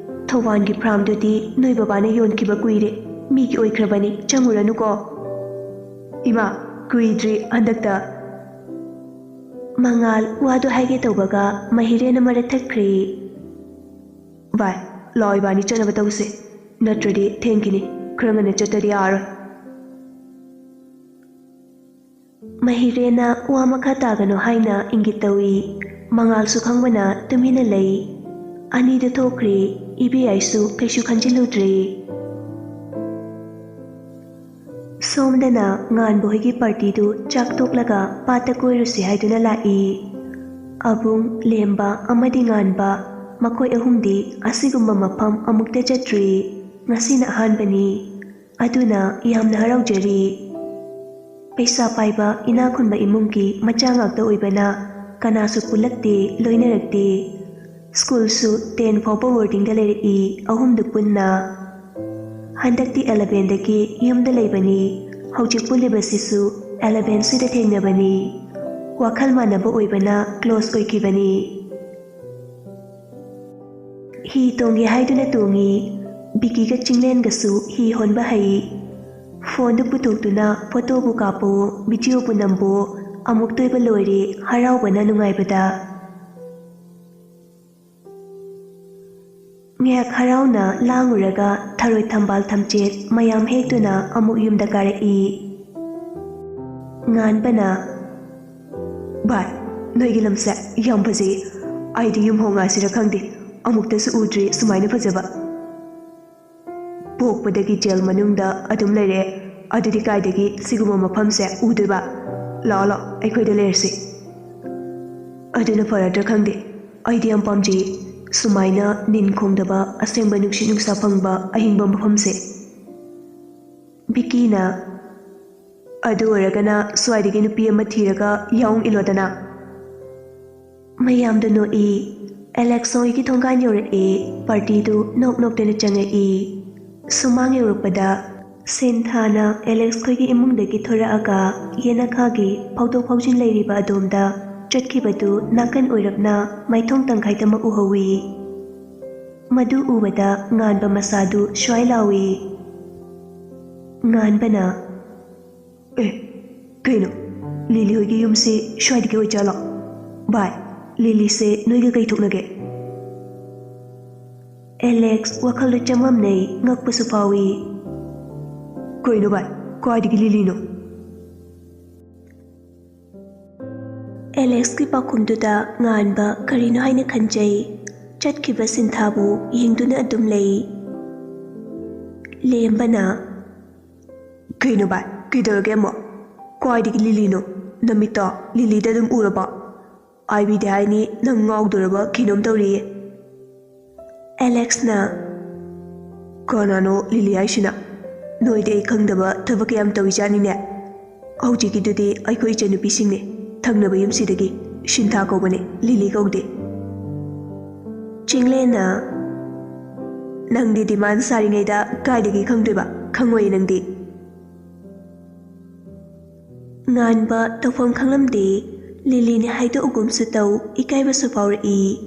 ꯊꯧꯕꯥꯜꯒꯤ farmꯗꯨꯗꯤ ꯅꯣꯏ ꯕꯕꯥꯅ ꯌꯣꯟꯈꯤꯕ ꯀꯨꯏꯔꯦ, ꯃꯤꯒꯤ ꯑꯣꯏꯈ꯭ꯔꯕꯅꯤ, ꯆꯪꯉꯨꯔꯅꯨꯀꯣ꯫" "ꯏꯃꯥ, ꯀꯨꯏꯗ꯭ꯔꯤ, ꯍꯟꯗꯛꯇ꯫" ꯃꯉꯥꯜ ꯋꯥꯗꯨ ꯍꯥꯏꯒꯦ ꯇꯧꯕꯒ ꯃꯍꯤꯔꯦꯟꯅ ꯃꯔꯛ ꯊꯠꯈ꯭ꯔꯦ꯫ "ꯚꯥꯏ, ꯂꯥꯛꯑꯣ, ꯏꯕꯥꯅꯤ ꯆꯠꯅꯕ ꯇꯧꯁꯦ, ꯅꯠꯇ꯭ꯔꯗꯤ ꯊꯦꯡꯈꯤꯅꯤ꯫ ꯈꯔ ꯉꯟꯅ ꯆꯠꯇ꯭ꯔꯗꯤ ꯌꯥꯔꯣꯏ꯫" ꯃꯍꯤꯔꯦꯟꯅ ꯋꯥ ꯃꯈꯥ ꯇꯥꯒꯅꯨ ꯍꯥꯏꯅ ꯏꯪꯒꯤꯠ ꯇꯧꯏ꯫ ꯃꯉꯥꯜꯁꯨ ꯈꯪꯕꯅ ꯇꯨꯃꯤꯟꯅ ꯂꯩ꯫ ꯑꯅꯤꯗꯨ ꯊꯣꯛꯈ꯭ꯔꯦ꯫ ꯏꯕꯦꯌꯥꯏꯁꯨ ꯀꯩꯁꯨ ꯈꯟꯖꯤꯜꯂꯨꯗ꯭ꯔꯦ꯫ ꯁꯣꯝꯗꯅ ꯉꯥꯟꯕ ꯍꯣꯏꯒꯤ ꯄꯥꯔꯇꯤꯗꯨ ꯆꯥꯛ ꯇꯣꯛꯂꯒ ꯄꯥꯠꯇ ꯀꯣꯏꯔꯨꯁꯤ ꯍꯥꯏꯗꯨꯅ ꯂꯥꯛꯏ꯫ ꯑꯕꯨꯡ, ꯂꯦꯝꯕ ꯑꯃꯗꯤ ꯉꯥꯟꯕ, ꯃꯈꯣꯏ ꯑꯍꯨꯝꯗꯤ ꯑꯁꯤꯒꯨꯝꯕ ꯃꯐꯝ ꯑꯃꯨꯛꯇ ꯆꯠꯇ꯭ꯔꯤ꯫ ꯉꯁꯤꯅ ꯑꯍꯥꯟꯕꯅꯤ꯫ ꯑꯗꯨꯅ ꯌꯥꯝꯅ ꯍꯔꯥꯎꯖꯔꯤ꯫ ꯄꯩꯁꯥ ꯄꯥꯏꯕ ꯏꯅꯥꯛ ꯈꯨꯟꯕ ꯏꯃꯨꯡꯒꯤ ꯃꯆꯥ ꯉꯥꯛꯇ ꯑꯣꯏꯕꯅ ꯀꯅꯥꯁꯨ ꯄꯨꯜꯂꯛꯇꯦ, ꯂꯣꯏꯅꯔꯛꯇꯦ꯫ ꯁ꯭ꯀꯨꯜꯁꯨ ten ꯐꯥꯎꯕ ꯕꯣꯔꯗꯤꯡꯗ ꯂꯩꯔꯛꯏ, ꯑꯍꯨꯝꯗꯨ ꯄꯨꯟꯅ꯫ ꯍꯟꯗꯛꯇꯤ elevenꯗꯒꯤ ꯌꯨꯝꯗ ꯂꯩꯕꯅꯤ꯫ ꯍꯧꯖꯤꯛ ꯄꯨꯜꯂꯤꯕꯁꯤꯁꯨ elevenꯁꯤꯗ ꯊꯦꯡꯅꯕꯅꯤ꯫ ꯋꯥꯈꯜ ꯃꯥꯟꯅꯕ ꯑꯣꯏꯕꯅ close ꯑꯣꯏꯈꯤꯕꯅꯤ꯫ ꯍꯤ ꯇꯣꯡꯒꯦ ꯍꯥꯏꯗꯨꯅ ꯇꯣꯡꯉꯤ꯫ ꯕꯤꯀꯤꯒ ꯆꯤꯡꯂꯦꯟꯒꯁꯨ ꯍꯤ ꯍꯣꯟꯕ ꯍꯩ꯫ ꯐꯣꯟꯗꯨ ꯄꯨꯊꯣꯛꯇꯨꯅ ꯐꯣꯇꯣꯕꯨ ꯀꯥꯞꯄꯣ, ꯚꯤꯗꯤꯑꯣꯕꯨ ꯅꯝꯕꯣ, ꯑꯃꯨꯛꯇꯣꯏꯕ ꯂꯣꯏꯔꯦ ꯍꯔꯥꯎꯕꯅ ꯅꯨꯡꯉꯥꯏꯕꯗ꯫ ꯉꯥꯏꯍꯥꯛ ꯍꯔꯥꯎꯅ ꯂꯥꯡꯉꯨꯔꯒ ꯊꯔꯣꯏ, ꯊꯝꯕꯥꯜ, ꯊꯝꯆꯦꯠ ꯃꯌꯥꯝ ꯍꯦꯛꯇꯨꯅ ꯑꯃꯨꯛ ꯌꯨꯝꯗ ꯀꯥꯔꯛꯏ꯫ ꯉꯥꯟꯕꯅ, "ꯚꯥꯏ, ꯅꯣꯏꯒꯤ ꯂꯝꯁꯦ ꯌꯥꯝ ꯐꯖꯩ꯫ ꯑꯩꯗꯤ ꯌꯨꯝ ꯍꯣꯡꯉꯛꯑꯁꯤꯔ ꯈꯪꯗꯦ, ꯑꯃꯨꯛꯇꯁꯨ ꯎꯗ꯭ꯔꯤ ꯁꯨꯃꯥꯏꯅ ꯐꯖꯕ꯫ ꯄꯣꯛꯄꯗꯒꯤ ꯖꯦꯜ ꯃꯅꯨꯡꯗ ꯑꯗꯨꯝ ꯂꯩꯔꯦ, ꯑꯗꯨꯗꯤ ꯀꯥꯏꯗꯒꯤ ꯁꯤꯒꯨꯝꯕ ꯃꯐꯝꯁꯦ ꯎꯗꯣꯏꯕ? ꯂꯥꯛꯑꯣ, ꯂꯥꯛꯑꯣ, ꯑꯩꯈꯣꯏꯗ ꯂꯩꯔꯁꯤ꯫ ꯑꯗꯨꯅ ꯐꯔꯗ꯭ꯔꯥ ꯈꯪꯗꯦ, ꯑꯩꯗꯤ ꯌꯥꯝ ꯄꯥꯝꯖꯩ ꯁꯨꯃꯥꯏꯅ ꯅꯤꯟ ꯈꯣꯡꯗꯕ ꯑꯁꯦꯡꯕ ꯅꯨꯡꯁꯤꯠ ꯅꯨꯡꯁꯥ ꯐꯪꯕ ꯑꯍꯤꯡꯕ ꯃꯐꯝꯁꯦ꯫" ꯕꯤꯀꯤꯅ, "ꯑꯗꯨ ꯑꯣꯏꯔꯒꯅ ꯁ꯭ꯋꯥꯏꯗꯒꯤ ꯅꯨꯄꯤ ꯑꯃ ꯊꯤꯔꯒ ꯌꯥꯎ ꯏꯜꯂꯣꯗꯅ꯫" ꯃꯌꯥꯝꯗ ꯅꯣꯛꯏ꯫ ꯑꯦꯂꯦꯛꯁ ꯍꯣꯏꯒꯤ ꯊꯣꯡꯒꯥꯟ ꯌꯧꯔꯛꯑꯦ꯫ ꯄꯥꯔꯇꯤꯗꯨ ꯅꯣꯛ ꯅꯣꯛꯇꯅ ꯆꯪꯉꯛꯏ꯫ ꯁꯨꯃꯥꯡ ꯌꯧꯔꯛꯄꯗ ꯁꯦꯟꯊꯥꯅ ꯑꯦꯂꯦꯛꯁ ꯈꯣꯏꯒꯤ ꯏꯃꯨꯡꯗꯒꯤ ꯊꯣꯔꯛꯑꯒ ꯌꯦꯅꯈꯥꯒꯤ ꯐꯥꯎꯗꯣꯛ ꯐꯥꯎꯖꯤꯟ ꯂꯩꯔꯤꯕ ꯑꯗꯣꯝꯗ ꯆꯠꯈꯤꯕꯗꯨ ꯅꯥꯀꯟ ꯑꯣꯏꯔꯞꯅ ꯃꯥꯏꯊꯣꯡ ꯇꯪꯈꯥꯏꯇꯃꯛ ꯎꯍꯧꯏ꯫ ꯃꯗꯨ ꯎꯕꯗ ꯉꯥꯟꯕ ꯃꯁꯥꯗꯨ ꯁ꯭ꯋꯥꯏ ꯂꯥꯎꯏ꯫ ꯉꯥꯟꯕꯅ, "ꯑꯦ, ꯀꯩꯅꯣ? ꯂꯤꯂꯤ ꯍꯣꯏꯒꯤ ꯌꯨꯝꯁꯤ ꯁ꯭ꯋꯥꯏꯗꯒꯤ ꯑꯣꯏꯖꯥꯠꯂꯣ?" ꯚꯥꯏ, ꯂꯤꯂꯤꯁꯦ ꯅꯣꯏꯒ ꯀꯩ ꯊꯣꯛꯅꯒꯦ? ꯑꯦꯂꯦꯛꯁ ꯋꯥꯈꯜꯗ ꯆꯃꯝꯅꯩ, ꯉꯛꯄꯁꯨ ꯐꯥꯎꯏ꯫ ꯀꯩꯅꯣ ꯚꯥꯏ, ꯀꯥꯏꯗꯒꯤ ꯂꯤꯂꯤꯅꯣ? ꯑꯦꯂꯦꯛꯁꯀꯤ ꯄꯥꯎꯈꯨꯝꯗꯨꯗ ꯉꯥꯟꯕ ꯀꯔꯤꯅꯣ ꯍꯥꯏꯅ ꯈꯟꯖꯩ꯫ ꯆꯠꯈꯤꯕ ꯁꯤꯟꯊꯥꯕꯨ ꯌꯦꯡꯗꯨꯅ ꯑꯗꯨꯝ ꯂꯩ꯫ ꯂꯦꯝꯕꯅ, ꯀꯩꯅꯣ ꯚꯥꯏ, ꯀꯩꯗꯧꯔꯒꯦ ꯑꯃꯨꯛ? ꯀꯥꯏꯗꯒꯤ ꯂꯤꯂꯤꯅꯣ? ꯅꯃꯤꯠꯇꯣ ꯂꯤꯂꯤꯗ ꯑꯗꯨꯝ ꯎꯔꯕꯣ? ꯑꯥꯏꯕꯤꯗꯤ ꯍꯥꯏꯅꯤ, ꯅꯪ ꯉꯥꯎꯗꯣꯔꯕ ꯀꯩꯅꯣꯝ ꯇꯧꯔꯤꯌꯦ꯫ ꯑꯦꯂꯦꯛꯁꯅ, ꯀꯅꯥꯅꯣ ꯂꯤꯂꯤ ꯍꯥꯏꯁꯤꯅ? ꯅꯣꯏꯗꯤ ꯑꯩ ꯈꯪꯗꯕ ꯊꯕꯛ ꯀꯌꯥꯝ ꯇꯧꯏꯖꯥꯠꯅꯤꯅꯦ꯫ ꯍꯧꯖꯤꯛꯀꯤꯗꯨꯗꯤ ꯑꯩꯈꯣꯏ ꯏꯆꯟꯅꯨꯄꯤꯁꯤꯡꯅꯦ, ꯊꯪꯅꯕ ꯌꯨꯝꯁꯤꯗꯒꯤ꯫ ꯁꯤꯟꯊꯥ ꯀꯧꯕꯅꯦ, ꯂꯤꯂꯤ ꯀꯧꯗꯦ꯫ ꯆꯤꯡꯂꯦꯟꯅ, ꯅꯪꯗꯤ ꯗꯤꯃꯥꯟ ꯁꯥꯔꯤꯉꯩꯗ ꯀꯥꯏꯗꯒꯤ ꯈꯪꯗꯣꯏꯕ? ꯈꯪꯉꯣꯏꯌꯦ ꯅꯪꯗꯤ꯫ ꯉꯥꯟꯕ ꯇꯧꯐꯝ ꯈꯪꯂꯝꯗꯦ꯫ ꯂꯤꯂꯤꯅꯤ ꯍꯥꯏꯗꯣꯛꯎꯒꯨꯝꯁꯨ ꯇꯧ, ꯏꯀꯥꯏꯕꯁꯨ ꯐꯥꯎꯔꯛꯏ꯫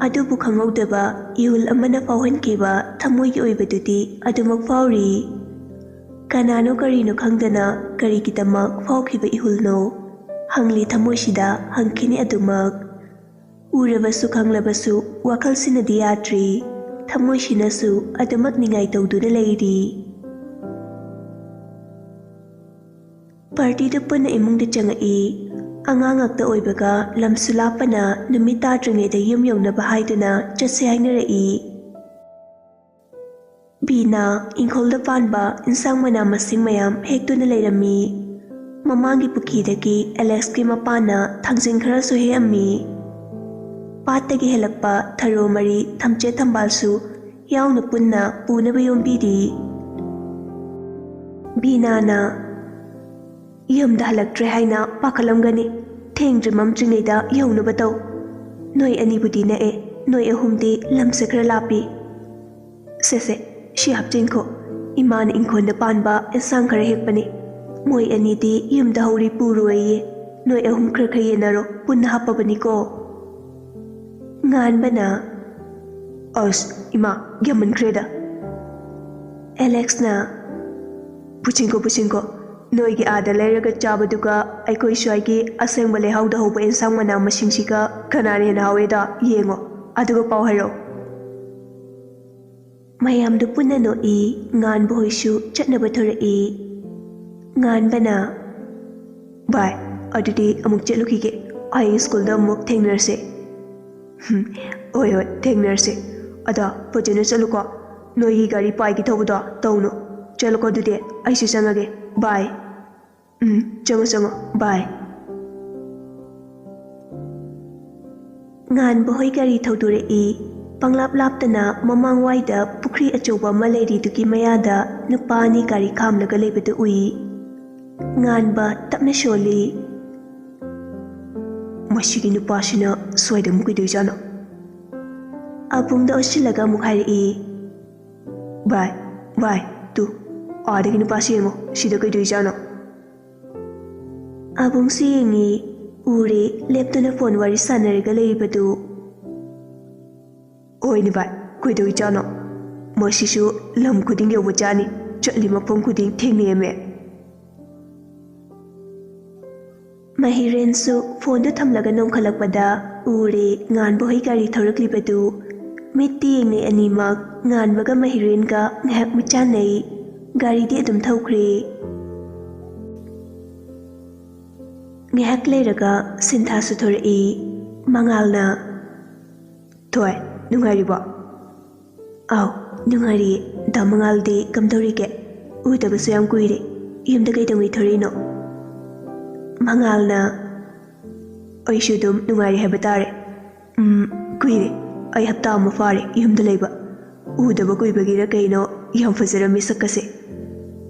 ꯑꯗꯨꯕꯨ ꯈꯪꯍꯧꯗꯕ ꯏꯍꯨꯜ ꯑꯃꯅ ꯐꯥꯎꯍꯟꯈꯤꯕ ꯊꯃꯣꯏꯒꯤ ꯑꯣꯏꯕꯗꯨꯗꯤ ꯑꯗꯨꯃꯛ ꯐꯥꯎꯔꯤ꯫ ꯀꯅꯥꯅꯣ ꯀꯔꯤꯅꯣ ꯈꯪꯗꯅ ꯀꯔꯤꯒꯤꯗꯃꯛ ꯐꯥꯎꯈꯤꯕ ꯏꯍꯨꯜꯅꯣ? ꯍꯪꯂꯤ ꯊꯃꯣꯏꯁꯤꯗ ꯍꯪꯈꯤꯅꯤ ꯑꯗꯨꯃꯛ꯫ ꯎꯔꯕꯁꯨ ꯈꯪꯂꯕꯁꯨ ꯋꯥꯈꯜꯁꯤꯅꯗꯤ ꯌꯥꯗ꯭ꯔꯤ꯫ ꯊꯃꯣꯏꯁꯤꯅꯁꯨ ꯑꯗꯨꯃꯛ ꯅꯤꯡꯉꯥꯏ ꯇꯧꯗꯨꯅ ꯂꯩꯔꯤ꯫ ꯄꯥꯔꯇꯤꯗꯨ ꯄꯨꯟꯅ ꯏꯃꯨꯡꯗ ꯆꯪꯉꯛꯏ꯫ ꯑꯉꯥꯡ ꯉꯥꯛꯇ ꯑꯣꯏꯕꯒ ꯂꯝꯁꯨ ꯂꯥꯞꯄꯅ ꯅꯨꯃꯤꯠ ꯇꯥꯗ꯭ꯔꯤꯉꯩꯗ ꯌꯨꯝ ꯌꯧꯅꯕ ꯍꯥꯏꯗꯨꯅ ꯆꯠꯁꯦ ꯍꯥꯏꯅꯔꯛꯏ꯫ ꯕꯤꯅꯥ ꯏꯪꯈꯣꯜꯗ ꯄꯥꯟꯕ ꯏꯟꯁꯥꯡ ꯃꯅꯥ ꯃꯁꯤꯡ ꯃꯌꯥꯝ ꯍꯦꯛꯇꯨꯅ ꯂꯩꯔꯝꯃꯤ꯫ ꯃꯃꯥꯡꯒꯤ ꯄꯨꯈ꯭ꯔꯤꯗꯒꯤ ꯑꯦꯂꯦꯛꯁꯀꯤ ꯃꯄꯥꯅ ꯊꯥꯡꯖꯤꯡ ꯈꯔꯁꯨ ꯍꯦꯛꯑꯝꯃꯤ꯫ ꯄꯥꯠꯇꯒꯤ ꯍꯦꯜꯂꯛꯄ ꯊꯔꯣ ꯃꯔꯤ, ꯊꯝꯆꯦꯠ ꯊꯝꯕꯥꯜꯁꯨ ꯌꯥꯎꯅ ꯄꯨꯟꯅ ꯄꯨꯅꯕ ꯌꯣꯝꯕꯤꯔꯤ꯫ ꯕꯤꯅꯥꯅ, ꯌꯨꯝꯗ ꯍꯜꯂꯛꯇ꯭ꯔꯦ ꯍꯥꯏꯅ ꯄꯥꯈꯠꯂꯝꯒꯅꯤ꯫ ꯊꯦꯡꯗ꯭ꯔꯤ ꯃꯝꯗ꯭ꯔꯤꯉꯩꯗ ꯌꯧꯅꯕ ꯇꯧ꯫ ꯅꯣꯏ ꯑꯅꯤꯕꯨꯗꯤ ꯅꯛꯑꯦ, ꯅꯣꯏ ꯑꯍꯨꯝꯗꯤ ꯂꯝꯁꯦ ꯈꯔ ꯂꯥꯞꯄꯤ꯫ ꯁꯦ ꯁꯦ, ꯁꯤ ꯍꯥꯞꯆꯤꯟꯈꯣ꯫ ꯏꯃꯥꯅ ꯏꯪꯈꯣꯜꯗ ꯄꯥꯟꯕ ꯑꯦꯟꯁꯥꯡ ꯈꯔ ꯍꯦꯛꯄꯅꯤ꯫ ꯃꯣꯏ ꯑꯅꯤꯗꯤ ꯌꯨꯝꯗ ꯍꯧꯔꯤ ꯄꯨꯔꯣꯏꯌꯦ꯫ ꯅꯣꯏ ꯑꯍꯨꯝ ꯈꯔ ꯈꯔ ꯌꯦꯟꯅꯔꯣ, ꯄꯨꯟꯅ ꯍꯥꯞꯄꯕꯅꯤꯀꯣ꯫ ꯉꯥꯟꯕꯅ, ꯑꯁ, ꯏꯃꯥ, ꯌꯥꯝꯃꯟꯈ꯭ꯔꯦꯗ꯫ ꯑꯦꯂꯦꯛꯁꯅ, ꯄꯨꯁꯤꯟꯈꯣ, ꯄꯨꯁꯤꯟꯈꯣ꯫ ꯅꯣꯏꯒꯤ ꯑꯥꯗ ꯂꯩꯔꯒ ꯆꯥꯕꯗꯨꯒ ꯑꯩꯈꯣꯏ ꯁ꯭ꯋꯥꯏꯒꯤ ꯑꯁꯦꯡꯕ ꯂꯩꯍꯥꯎꯗ ꯍꯧꯕ ꯑꯦꯟꯁꯥꯡ ꯃꯅꯥ ꯃꯁꯤꯡꯁꯤꯒ ꯀꯅꯥꯅ ꯍꯦꯟꯅ ꯍꯥꯎꯋꯦꯗꯣ ꯌꯦꯡꯉꯣ, ꯑꯗꯨꯒ ꯄꯥꯎ ꯍꯥꯏꯔꯛꯑꯣ꯫ ꯃꯌꯥꯝꯗꯨ ꯄꯨꯟꯅ ꯅꯣꯛꯏ꯫ ꯉꯥꯟꯕ ꯍꯣꯏꯁꯨ ꯆꯠꯅꯕ ꯊꯣꯔꯛꯏ꯫ ꯉꯥꯟꯕꯅ, "ꯚꯥꯏ, ꯑꯗꯨꯗꯤ ꯑꯃꯨꯛ ꯆꯠꯂꯨꯈꯤꯒꯦ, ꯍꯌꯦꯡ ꯁ꯭ꯀꯨꯜꯗ ꯑꯃꯨꯛ ꯊꯦꯡꯅꯔꯁꯦ꯫" "ꯍꯨꯝ, ꯍꯣꯏ ꯍꯣꯏ, ꯊꯦꯡꯅꯔꯁꯦ꯫ ꯑꯗꯣ ꯐꯖꯅ ꯆꯠꯂꯨꯀꯣ, ꯅꯣꯏꯒꯤ ꯒꯥꯔꯤ ꯄꯥꯏꯒꯦ ꯇꯧꯕꯗꯣ ꯇꯧꯅꯨ꯫ ꯆꯠꯂꯨꯀꯣ, ꯑꯗꯨꯗꯤ ꯑꯩꯁꯨ ꯆꯪꯉꯒꯦ, ꯚꯥꯏ꯫" "ꯎꯝ, ꯆꯪꯉꯣ ꯆꯪꯉꯣ, ꯚꯥꯏ꯫" ꯉꯥꯟꯕ ꯍꯣꯏ ꯒꯥꯔꯤ ꯊꯧꯗꯣꯔꯛꯏ꯫ ꯄꯪꯂꯥꯞ ꯂꯥꯞꯇꯅ ꯃꯃꯥꯡꯋꯥꯏꯗ ꯄꯨꯈ꯭ꯔꯤ ꯑꯆꯧꯕ ꯑꯃ ꯂꯩꯔꯤꯗꯨꯒꯤ ꯃꯌꯥꯗ ꯅꯨꯄꯥ ꯑꯅꯤ ꯒꯥꯔꯤ ꯈꯥꯝꯂꯒ ꯂꯩꯕꯗꯨ ꯎꯏ꯫ ꯉꯥꯟꯕ ꯇꯞꯅ ꯁꯣꯜꯂꯤ꯫ "ꯃꯁꯤꯒꯤ ꯅꯨꯄꯥꯁꯤꯅ ꯁ꯭ꯋꯥꯏꯗ ꯑꯃꯨꯛ ꯀꯩꯗꯧꯏꯖꯥꯠꯅꯣ?" ꯑꯕꯨꯡꯗ ꯑꯣꯠꯁꯤꯜꯂꯒ ꯑꯃꯨꯛ ꯍꯥꯏꯔꯛꯏ꯫ "ꯚꯥꯏ, ꯚꯥꯏ, ꯇꯨ, ꯑꯥꯗꯒꯤ ꯅꯨꯄꯥꯁꯤ ꯌꯦꯡꯉꯣ, ꯁꯤꯗ ꯀꯩꯗꯧꯏꯖꯥꯠꯅꯣ?" ꯑꯕꯨꯡꯁꯨ ꯌꯦꯡꯉꯤ, ꯎꯔꯦ ꯂꯦꯞꯇꯅ ꯐꯣꯟ ꯋꯥꯔꯤ ꯁꯥꯟꯅꯔꯒ ꯂꯩꯔꯤꯕꯗꯨ꯫ "ꯍꯣꯏꯅꯦ ꯚꯥꯏ, ꯀꯩꯗꯧꯏꯖꯥꯠꯅꯣ? ꯃꯁꯤꯁꯨ ꯂꯝ ꯈꯨꯗꯤꯡ ꯌꯧꯕ ꯖꯥꯠꯅꯤ, ꯆꯠꯂꯤ ꯃꯐꯝ ꯈꯨꯗꯤꯡ ꯊꯦꯡꯅꯩꯌꯦꯃꯦ꯫" ꯃꯍꯤꯔꯦꯟꯁꯨ ꯐꯣꯟꯗꯨ ꯊꯝꯂꯒ ꯅꯣꯡꯈꯠꯂꯛꯄꯗ ꯎꯔꯦ ꯉꯥꯟꯕ ꯍꯣꯏ ꯒꯥꯔꯤ ꯊꯧꯔꯛꯂꯤꯕꯗꯨ꯫ ꯃꯤꯠꯇꯤ ꯌꯦꯡꯅꯩ ꯑꯅꯤꯃꯛ, ꯉꯥꯟꯕꯒ ꯃꯍꯤꯔꯦꯟꯒ ꯉꯥꯏꯍꯥꯛ ꯃꯤꯠꯆꯥꯟꯅꯩ꯫ ꯒꯥꯔꯤꯗꯤ ꯑꯗꯨꯝ ꯊꯧꯈ꯭ꯔꯦ꯫ ꯉꯥꯏꯍꯥꯛ ꯂꯩꯔꯒ ꯁꯤꯟꯊꯥꯁꯨ ꯊꯣꯔꯛꯏ꯫ ꯃꯉꯥꯜꯅ, "ꯊꯣꯏ, ꯅꯨꯡꯉꯥꯏꯔꯤꯕꯣ?" "ꯑꯥꯎ, ꯅꯨꯡꯉꯥꯏꯔꯤꯌꯦ꯫ ꯗꯥ ꯃꯉꯥꯜꯗꯤ ꯀꯝꯗꯧꯔꯤꯒꯦ? ꯎꯗꯕꯁꯨ ꯌꯥꯝ ꯀꯨꯏꯔꯦ꯫ ꯌꯨꯝꯗ ꯀꯩꯗꯧꯉꯩ ꯊꯣꯔꯛꯏꯅꯣ?" ꯃꯉꯥꯜꯅ, "ꯑꯩꯁꯨ ꯑꯗꯨꯝ ꯅꯨꯡꯉꯥꯏꯔꯤ ꯍꯥꯏꯕ ꯇꯥꯔꯦ꯫ ꯎꯝ, ꯀꯨꯏꯔꯦ꯫ ꯑꯩ ꯍꯞꯇꯥ ꯑꯃ ꯐꯥꯔꯦ ꯌꯨꯝꯗ ꯂꯩꯕ꯫ ꯎꯗꯕ ꯀꯨꯏꯕꯒꯤꯔ ꯀꯩꯅꯣ, ꯌꯥꯝ ꯐꯖꯔꯝꯃꯤ ꯁꯛꯀꯁꯦ꯫"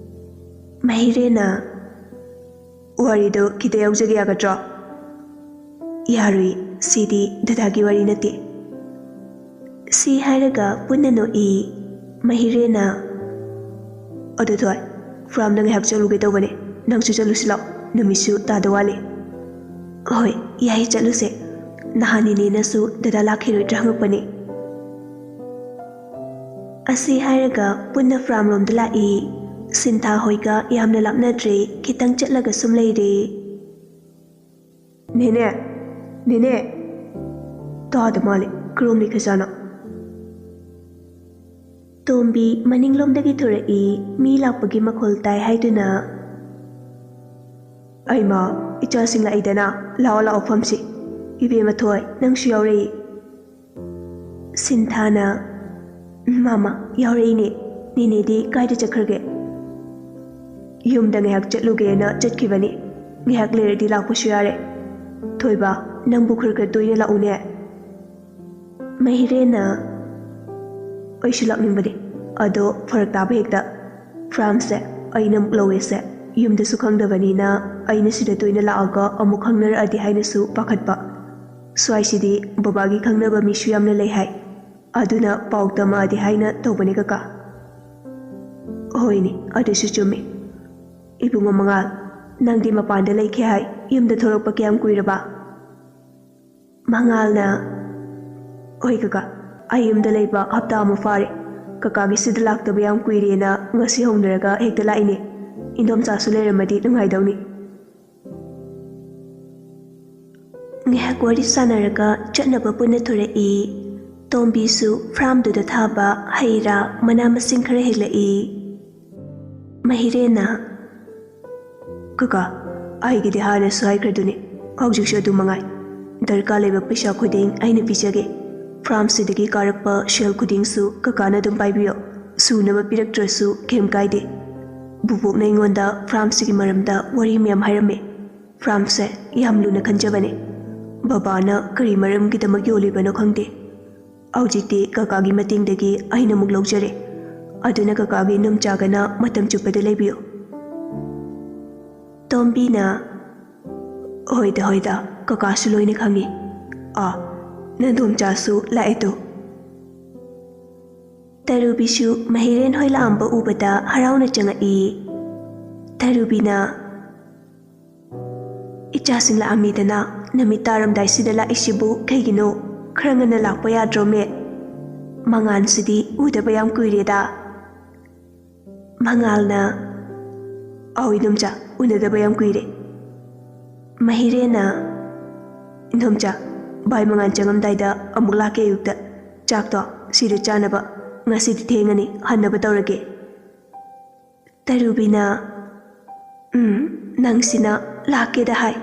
ꯃꯍꯤꯔꯦꯟꯅ, "ꯋꯥꯔꯤꯗꯣ ꯈꯤꯇ ꯌꯥꯎꯖꯒꯦ ꯌꯥꯒꯗ꯭ꯔꯣ?" "ꯌꯥꯔꯣꯏ, ꯁꯤꯗꯤ ꯗꯗꯥꯒꯤ ꯋꯥꯔꯤ ꯅꯠꯇꯦ꯫" ꯁꯤ ꯍꯥꯏꯔꯒ ꯄꯨꯟꯅ ꯅꯣꯛꯏ꯫ ꯃꯍꯤꯔꯦꯟꯅ, "ꯑꯗꯨ ꯊꯣꯏ, ꯐꯥꯔꯝꯗ ꯉꯥꯏꯍꯥꯛ ꯆꯠꯂꯨꯒꯦ ꯇꯧꯕꯅꯦ, ꯅꯪꯁꯨ ꯆꯠꯂꯨꯁꯤ ꯂꯥꯛꯑꯣ, ꯅꯨꯃꯤꯠꯁꯨ ꯇꯥꯗ ꯋꯥꯠꯂꯤ꯫" "ꯍꯣꯏ, ꯌꯥꯏ, ꯆꯠꯂꯨꯁꯦ꯫ ꯅꯍꯥꯟ ꯅꯦꯅꯦꯅꯁꯨ ꯗꯗꯥ ꯂꯥꯛꯈꯤꯔꯣꯏꯗ꯭ꯔꯥ ꯍꯪꯉꯛꯄꯅꯦ꯫" ꯑꯁꯤ ꯍꯥꯏꯔꯒ ꯄꯨꯟꯅ ꯐꯥꯔꯝ ꯂꯣꯝꯗ ꯂꯥꯛꯏ꯫ ꯁꯤꯟꯊꯥ ꯍꯣꯏꯒ ꯌꯥꯝꯅ ꯂꯥꯞꯅꯗ꯭ꯔꯦ, ꯈꯤꯇꯪ ꯆꯠꯂꯒ ꯁꯨꯝ ꯂꯩꯔꯦ꯫ "ꯅꯦꯅꯦ, ꯅꯦꯅꯦ!" ꯇꯥꯗ ꯃꯥꯜꯂꯦ, ꯀꯔꯣꯝ ꯂꯩꯈ꯭ꯔꯖꯥꯠꯅꯣ? ꯇꯣꯝꯕꯤ ꯃꯅꯤꯡꯂꯣꯝꯗꯒꯤ ꯊꯣꯔꯛꯏ, ꯃꯤ ꯂꯥꯛꯄꯒꯤ ꯃꯈꯣꯜ ꯇꯥꯏ ꯍꯥꯏꯗꯨꯅ꯫ "ꯑꯩꯃ, ꯏꯆꯥꯁꯤꯡ ꯂꯥꯛꯏꯗꯅ, ꯂꯥꯛꯑꯣ ꯂꯥꯛꯑꯣ ꯐꯝꯁꯤ꯫ ꯏꯕꯦꯝꯃ ꯊꯣꯏ, ꯅꯪꯁꯨ ꯌꯥꯎꯔꯛꯏ?" ꯁꯤꯟꯊꯥꯅ, "ꯃꯥꯃ, ꯌꯥꯎꯔꯛꯏꯅꯦ꯫ ꯅꯦꯅꯦꯗꯤ ꯀꯥꯏꯗ ꯆꯠꯈ꯭ꯔꯒꯦ?" "ꯌꯨꯝꯗ ꯉꯥꯏꯍꯥꯛ ꯆꯠꯂꯨꯒꯦꯅ ꯆꯠꯈꯤꯕꯅꯤ꯫ ꯉꯥꯏꯍꯥꯛ ꯂꯩꯔꯗꯤ ꯂꯥꯛꯄꯁꯨ ꯌꯥꯔꯦ꯫ ꯊꯣꯏꯕ, ꯅꯪꯕꯨ ꯈꯔ ꯈꯔ ꯇꯣꯏꯅ ꯂꯥꯛꯎꯅꯦ꯫" ꯃꯍꯤꯔꯦꯟꯅ, "ꯑꯩꯁꯨ ꯂꯥꯛꯅꯤꯡꯕꯅꯤ, ꯑꯗꯣ ꯐꯔꯛ ꯇꯥꯕ ꯍꯦꯛꯇ꯫ ꯐ꯭ꯔꯥꯝꯁꯦ ꯑꯩꯅ ꯑꯃꯨꯛ ꯂꯧꯋꯦꯁꯦ, ꯌꯨꯝꯗꯁꯨ ꯈꯪꯗꯕꯅꯤꯅ ꯑꯩꯅ ꯁꯤꯗ ꯇꯣꯏꯅ ꯂꯥꯛꯑꯒ ꯑꯃꯨꯛ ꯈꯪꯅꯔꯛꯑꯗꯤ ꯍꯥꯏꯅꯁꯨ ꯄꯥꯈꯠꯄ꯫ ꯁ꯭ꯋꯥꯏꯁꯤꯗꯤ ꯕꯕꯥꯒꯤ ꯈꯪꯅꯕ ꯃꯤꯁꯨ ꯌꯥꯝꯅ ꯂꯩ ꯍꯥꯏ, ꯑꯗꯨꯅ ꯄꯥꯎ ꯇꯝꯃꯛꯑꯗꯤ ꯍꯥꯏꯅ ꯇꯧꯕꯅꯦ ꯀꯀꯥ꯫" "ꯍꯣꯏꯅꯦ, ꯑꯗꯨꯁꯨ ꯆꯨꯝꯃꯤ꯫ ꯏꯕꯨꯡꯉꯣ ꯃꯉꯥꯜ, ꯅꯪꯗꯤ ꯃꯄꯥꯟꯗ ꯂꯩꯈꯤ ꯍꯥꯏ, ꯌꯨꯝꯗ ꯊꯣꯛꯂꯛꯄ ꯀꯌꯥꯝ ꯀꯨꯏꯔꯕ?" ꯃꯉꯥꯜꯅ, "ꯍꯣꯏ ꯀꯀꯥ, ꯑꯩ ꯌꯨꯝꯗ ꯂꯩꯕ ꯍꯞꯇꯥ ꯑꯃ ꯐꯥꯔꯦ꯫ ꯀꯀꯥꯒꯤ ꯁꯤꯗ ꯂꯥꯛꯇꯕ ꯌꯥꯝ ꯀꯨꯏꯔꯦꯅ ꯉꯁꯤ ꯍꯧꯅꯔꯒ ꯍꯦꯛꯇ ꯂꯥꯛꯏꯅꯦ꯫ ꯏꯟꯗꯣꯝꯆꯥꯁꯨ ꯂꯩꯔꯝꯃꯗꯤ ꯅꯨꯡꯉꯥꯏꯗꯧꯅꯤ꯫" ꯉꯥꯏꯍꯥꯛ ꯋꯥꯔꯤ ꯁꯥꯟꯅꯔꯒ ꯆꯠꯅꯕ ꯄꯨꯟꯅ ꯊꯣꯔꯛꯏ꯫ ꯇꯣꯝꯕꯤꯁꯨ ꯐ꯭ꯔꯥꯝꯗꯨꯗ ꯊꯥꯕ ꯍꯩ ꯔꯥ, ꯃꯅꯥ ꯃꯁꯤꯡ ꯈꯔ ꯍꯦꯛꯂꯛꯏ꯫ ꯃꯍꯤꯔꯦꯟꯅ, "ꯀꯀꯥ, ꯑꯩꯒꯤꯗꯤ ꯍꯥꯟꯅꯁꯨ ꯍꯥꯏꯈ꯭ꯔꯗꯨꯅꯤ, ꯍꯧꯖꯤꯛꯁꯨ ꯑꯗꯨ ꯃꯉꯥꯏ꯫ ꯗꯔꯀꯥꯔ ꯂꯩꯕ ꯄꯩꯁꯥ ꯈꯨꯗꯤꯡ ꯑꯩꯅ ꯄꯤꯖꯒꯦ꯫ ꯐ꯭ꯔꯥꯝꯁꯤꯗꯒꯤ ꯀꯥꯔꯛꯄ ꯁꯦꯜ ꯈꯨꯗꯤꯡꯁꯨ ꯀꯀꯥꯅ ꯑꯗꯨꯝ ꯄꯥꯏꯕꯤꯌꯣ꯫ ꯁꯨꯅꯕ ꯄꯤꯔꯛꯇ꯭ꯔꯁꯨ ꯀꯩꯝ ꯀꯥꯏꯗꯦ꯫" ꯕꯨꯕꯣꯛꯅ ꯑꯩꯉꯣꯟꯗ ꯐ꯭ꯔꯥꯝꯁꯤꯒꯤ ꯃꯔꯝꯗ ꯋꯥꯔꯤ ꯃꯌꯥꯝ ꯍꯥꯏꯔꯝꯃꯦ꯫ ꯐ꯭ꯔꯥꯝꯁꯦ ꯌꯥꯝ ꯂꯨꯅ ꯈꯟꯖꯕꯅꯦ꯫ ꯕꯕꯥꯅ ꯀꯔꯤ ꯃꯔꯝꯒꯤꯗꯃꯛ ꯌꯣꯜꯂꯤꯕꯅꯣ ꯈꯪꯗꯦ꯫ ꯍꯧꯖꯤꯛꯇꯤ ꯀꯀꯥꯒꯤ ꯃꯇꯦꯡꯗꯒꯤ ꯑꯩꯅ ꯑꯃꯨꯛ ꯂꯧꯖꯔꯦ꯫ ꯑꯗꯨꯅ ꯀꯀꯥꯒꯤ ꯅꯨꯡꯆꯥꯒꯅ ꯃꯇꯝ ꯆꯨꯞꯄꯗ ꯂꯩꯕꯤꯌꯨ꯫ ꯇꯣꯝꯕꯤꯅ, "ꯍꯣꯏꯗ, ꯍꯣꯏꯗ, ꯀꯀꯥꯁꯨ ꯂꯣꯏꯅ ꯈꯪꯉꯤ꯫ ꯑꯥ, ꯅꯗꯣꯝꯆꯥꯁꯨ ꯂꯥꯛꯑꯦ ꯇꯨ꯫" ꯇꯔꯨꯕꯤꯁꯨ ꯃꯍꯤꯔꯦꯟ ꯍꯣꯏ ꯂꯥꯛꯑꯝꯕ ꯎꯕꯗ ꯍꯔꯥꯎꯅ ꯆꯪꯉꯛꯏ꯫ ꯇꯔꯨꯕꯤꯅ, "ꯏꯆꯥꯁꯤꯡ ꯂꯥꯛꯑꯝꯃꯤꯗꯅ, ꯅꯨꯃꯤꯠ ꯇꯥꯔꯝꯗꯥꯏꯁꯤꯗ ꯂꯥꯛꯏꯁꯤꯕꯨ ꯀꯩꯒꯤꯅꯣ? ꯈꯔ ꯉꯟꯅ ꯂꯥꯛꯄ ꯌꯥꯗ꯭ꯔꯣꯃꯦ? ꯃꯉꯥꯟꯁꯤꯗꯤ ꯎꯗꯕ ꯌꯥꯝ ꯀꯨꯏꯔꯦꯗ꯫" ꯃꯉꯥꯜꯅ, "ꯑꯧ ꯏꯗꯣꯝꯆꯥ, ꯎꯅꯗꯕ ꯌꯥꯝ ꯀꯨꯏꯔꯦ꯫" ꯃꯍꯤꯔꯦꯟꯅ, "ꯏꯗꯣꯝꯆꯥ, ꯚꯥꯏ ꯃꯉꯥꯜ ꯆꯪꯉꯝꯗꯥꯏꯗ ꯑꯃꯨꯛ ꯂꯥꯛꯀꯦ ꯑꯌꯨꯛꯇ꯫ ꯆꯥꯛꯇꯣ ꯁꯤꯗ ꯆꯥꯅꯕ꯫ ꯉꯁꯤꯗꯤ ꯊꯦꯡꯉꯅꯤ, ꯍꯟꯅꯕ ꯇꯧꯔꯒꯦ꯫" ꯇꯔꯨꯕꯤꯅ, "ꯎꯝ, ꯅꯪꯁꯤꯅ ꯂꯥꯛꯀꯦꯗ ꯍꯥꯏ꯫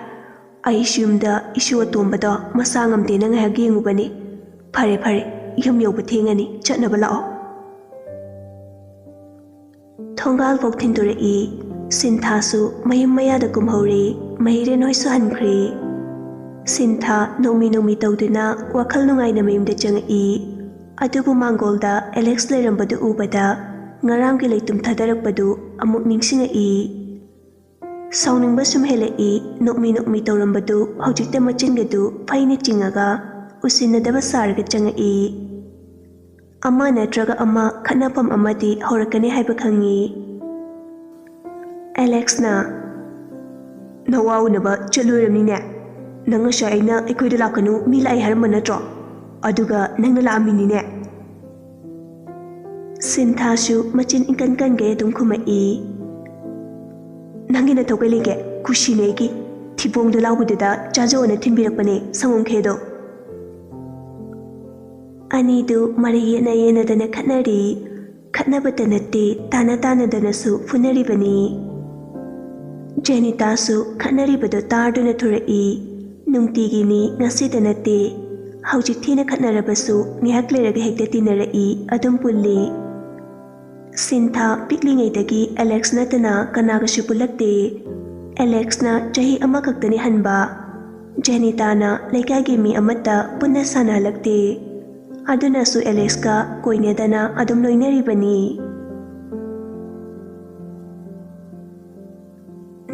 ꯑꯩꯁꯨ ꯌꯨꯝꯗ ꯏꯁꯨ ꯑꯇꯣꯝꯕꯗꯣ ꯃꯁꯥ ꯉꯝꯗꯦꯅ ꯉꯥꯏꯍꯥꯛ ꯌꯦꯡꯉꯨꯕꯅꯤ꯫ ꯐꯔꯦ ꯐꯔꯦ, ꯌꯨꯝ ꯌꯧꯕ ꯊꯦꯡꯉꯅꯤ, ꯆꯠꯅꯕ ꯂꯥꯛꯑꯣ꯫" ꯊꯣꯡꯒꯥꯜ ꯐꯥꯎ ꯊꯤꯟꯗꯣꯔꯛꯏ꯫ ꯁꯤꯟꯊꯥꯁꯨ ꯃꯌꯨꯝ ꯃꯌꯥꯗ ꯀꯨꯝꯍꯧꯔꯦ꯫ ꯃꯍꯤꯔꯦꯟ ꯍꯣꯏꯁꯨ ꯍꯟꯈ꯭ꯔꯦ꯫ ꯁꯤꯟꯊꯥ ꯅꯣꯡꯃꯤ ꯅꯣꯡꯃꯤ ꯇꯧꯗꯨꯅ ꯋꯥꯈꯜ ꯅꯨꯡꯉꯥꯏꯅ ꯃꯌꯨꯝꯗ ꯆꯪꯉꯛꯏ꯫ ꯑꯗꯨꯕꯨ ꯃꯥꯡꯒꯣꯜꯗ ꯑꯦꯂꯦꯛꯁ ꯂꯩꯔꯝꯕꯗꯨ ꯎꯕꯗ ꯉꯔꯥꯡꯒꯤ ꯂꯩꯇꯨꯝ ꯊꯥꯗꯔꯛꯄꯗꯨ ꯑꯃꯨꯛ ꯅꯤꯡꯁꯤꯡꯉꯛꯏ꯫ ꯁꯥꯎꯅꯤꯡꯕ ꯁꯨꯝ ꯍꯦꯜꯂꯛꯏ꯫ ꯅꯣꯛꯃꯤ ꯅꯣꯛꯃꯤ ꯇꯧꯔꯝꯕꯗꯨ ꯍꯧꯖꯤꯛꯇ ꯃꯆꯤꯟꯒꯗꯨ ꯐꯩꯅ ꯆꯤꯡꯉꯒ ꯎꯁꯤꯟꯅꯗꯕ ꯁꯥꯔꯒ ꯆꯪꯉꯛꯏ꯫ ꯑꯃ ꯅꯠꯇ꯭ꯔꯒ ꯑꯃ ꯈꯠꯅꯐꯝ ꯑꯃꯗꯤ ꯍꯧꯔꯛꯀꯅꯤ ꯍꯥꯏꯕ ꯈꯪꯉꯤ꯫ ꯑꯦꯂꯦꯛꯁꯅ, "ꯅꯋꯥ ꯎꯅꯕ ꯆꯠꯂꯨꯔꯕꯅꯤꯅꯦ? ꯅꯪ ꯉꯁꯥꯏ ꯑꯩꯅ ꯑꯩꯈꯣꯏꯗ ꯂꯥꯛꯀꯅꯨ, ꯃꯤ ꯂꯥꯛꯑꯦ ꯍꯥꯏꯔꯝꯕ ꯅꯠꯇ꯭ꯔꯣ? ꯑꯗꯨꯒ ꯅꯪꯅ ꯂꯥꯛꯑꯝꯃꯤꯅꯤꯅꯦ꯫" ꯁꯤꯟꯊꯥꯁꯨ ꯃꯆꯤꯟ ꯏꯀꯟ ꯀꯟꯒꯩ ꯑꯗꯨꯝ ꯈꯨꯝꯃꯛꯏ꯫ "ꯅꯪꯒꯤ ꯅꯊꯧ ꯀꯩ ꯂꯩꯒꯦ? ꯀꯨꯁꯤꯅꯦ ꯑꯩꯒꯤ꯫ ꯊꯤꯕꯣꯡꯗꯣ ꯂꯥꯎꯕꯗꯨꯗ ꯆꯥꯖꯧꯅ ꯊꯤꯟꯕꯤꯔꯛꯄꯅꯦ, ꯁꯪꯒꯣꯝ ꯈꯦꯗꯣ꯫" ꯑꯅꯤꯗꯨ ꯃꯔꯩ ꯌꯦꯠꯅ ꯌꯦꯠꯅꯗꯅ ꯈꯠꯅꯔꯤ꯫ ꯈꯠꯅꯕꯇ ꯅꯠꯇꯦ, ꯇꯥꯅ ꯇꯥꯅꯗꯅꯁꯨ ꯐꯨꯅꯔꯤꯕꯅꯤ꯫ ꯖꯦꯅꯤꯇꯥꯁꯨ ꯈꯠꯅꯔꯤꯕꯗꯨ ꯇꯥꯗꯨꯅ ꯊꯣꯔꯛꯏ꯫ ꯅꯨꯡꯇꯤꯒꯤꯅꯤ, ꯉꯁꯤꯗ ꯅꯠꯇꯦ꯫ ꯍꯧꯖꯤꯛ ꯊꯤꯅ ꯈꯠꯅꯔꯕꯁꯨ ꯉꯥꯏꯍꯥꯛ ꯂꯩꯔꯒ ꯍꯦꯛꯇ ꯇꯤꯟꯅꯔꯛꯏ, ꯑꯗꯨꯝ ꯄꯨꯜꯂꯤ꯫ ꯁꯤꯟꯊꯥ ꯄꯤꯛꯂꯤꯉꯩꯗꯒꯤ ꯑꯦꯂꯦꯛꯁ ꯅꯠꯇꯅ ꯀꯅꯥꯒꯁꯨ ꯄꯨꯜꯂꯛꯇꯦ꯫ ꯑꯦꯂꯦꯛꯁꯅ ꯆꯍꯤ ꯑꯃꯈꯛꯇꯅꯤ ꯍꯟꯕ꯫ ꯖꯦꯅꯤꯇꯥꯅ ꯂꯩꯀꯥꯏꯒꯤ ꯃꯤ ꯑꯃꯠꯇ ꯄꯨꯟꯅ ꯁꯥꯟꯅꯍꯜꯂꯛꯇꯦ꯫ ꯑꯗꯨꯅꯁꯨ ꯑꯦꯂꯦꯛꯁꯀ ꯀꯣꯏꯅꯗꯅ ꯑꯗꯨꯝ ꯂꯣꯏꯅꯔꯤꯕꯅꯤ꯫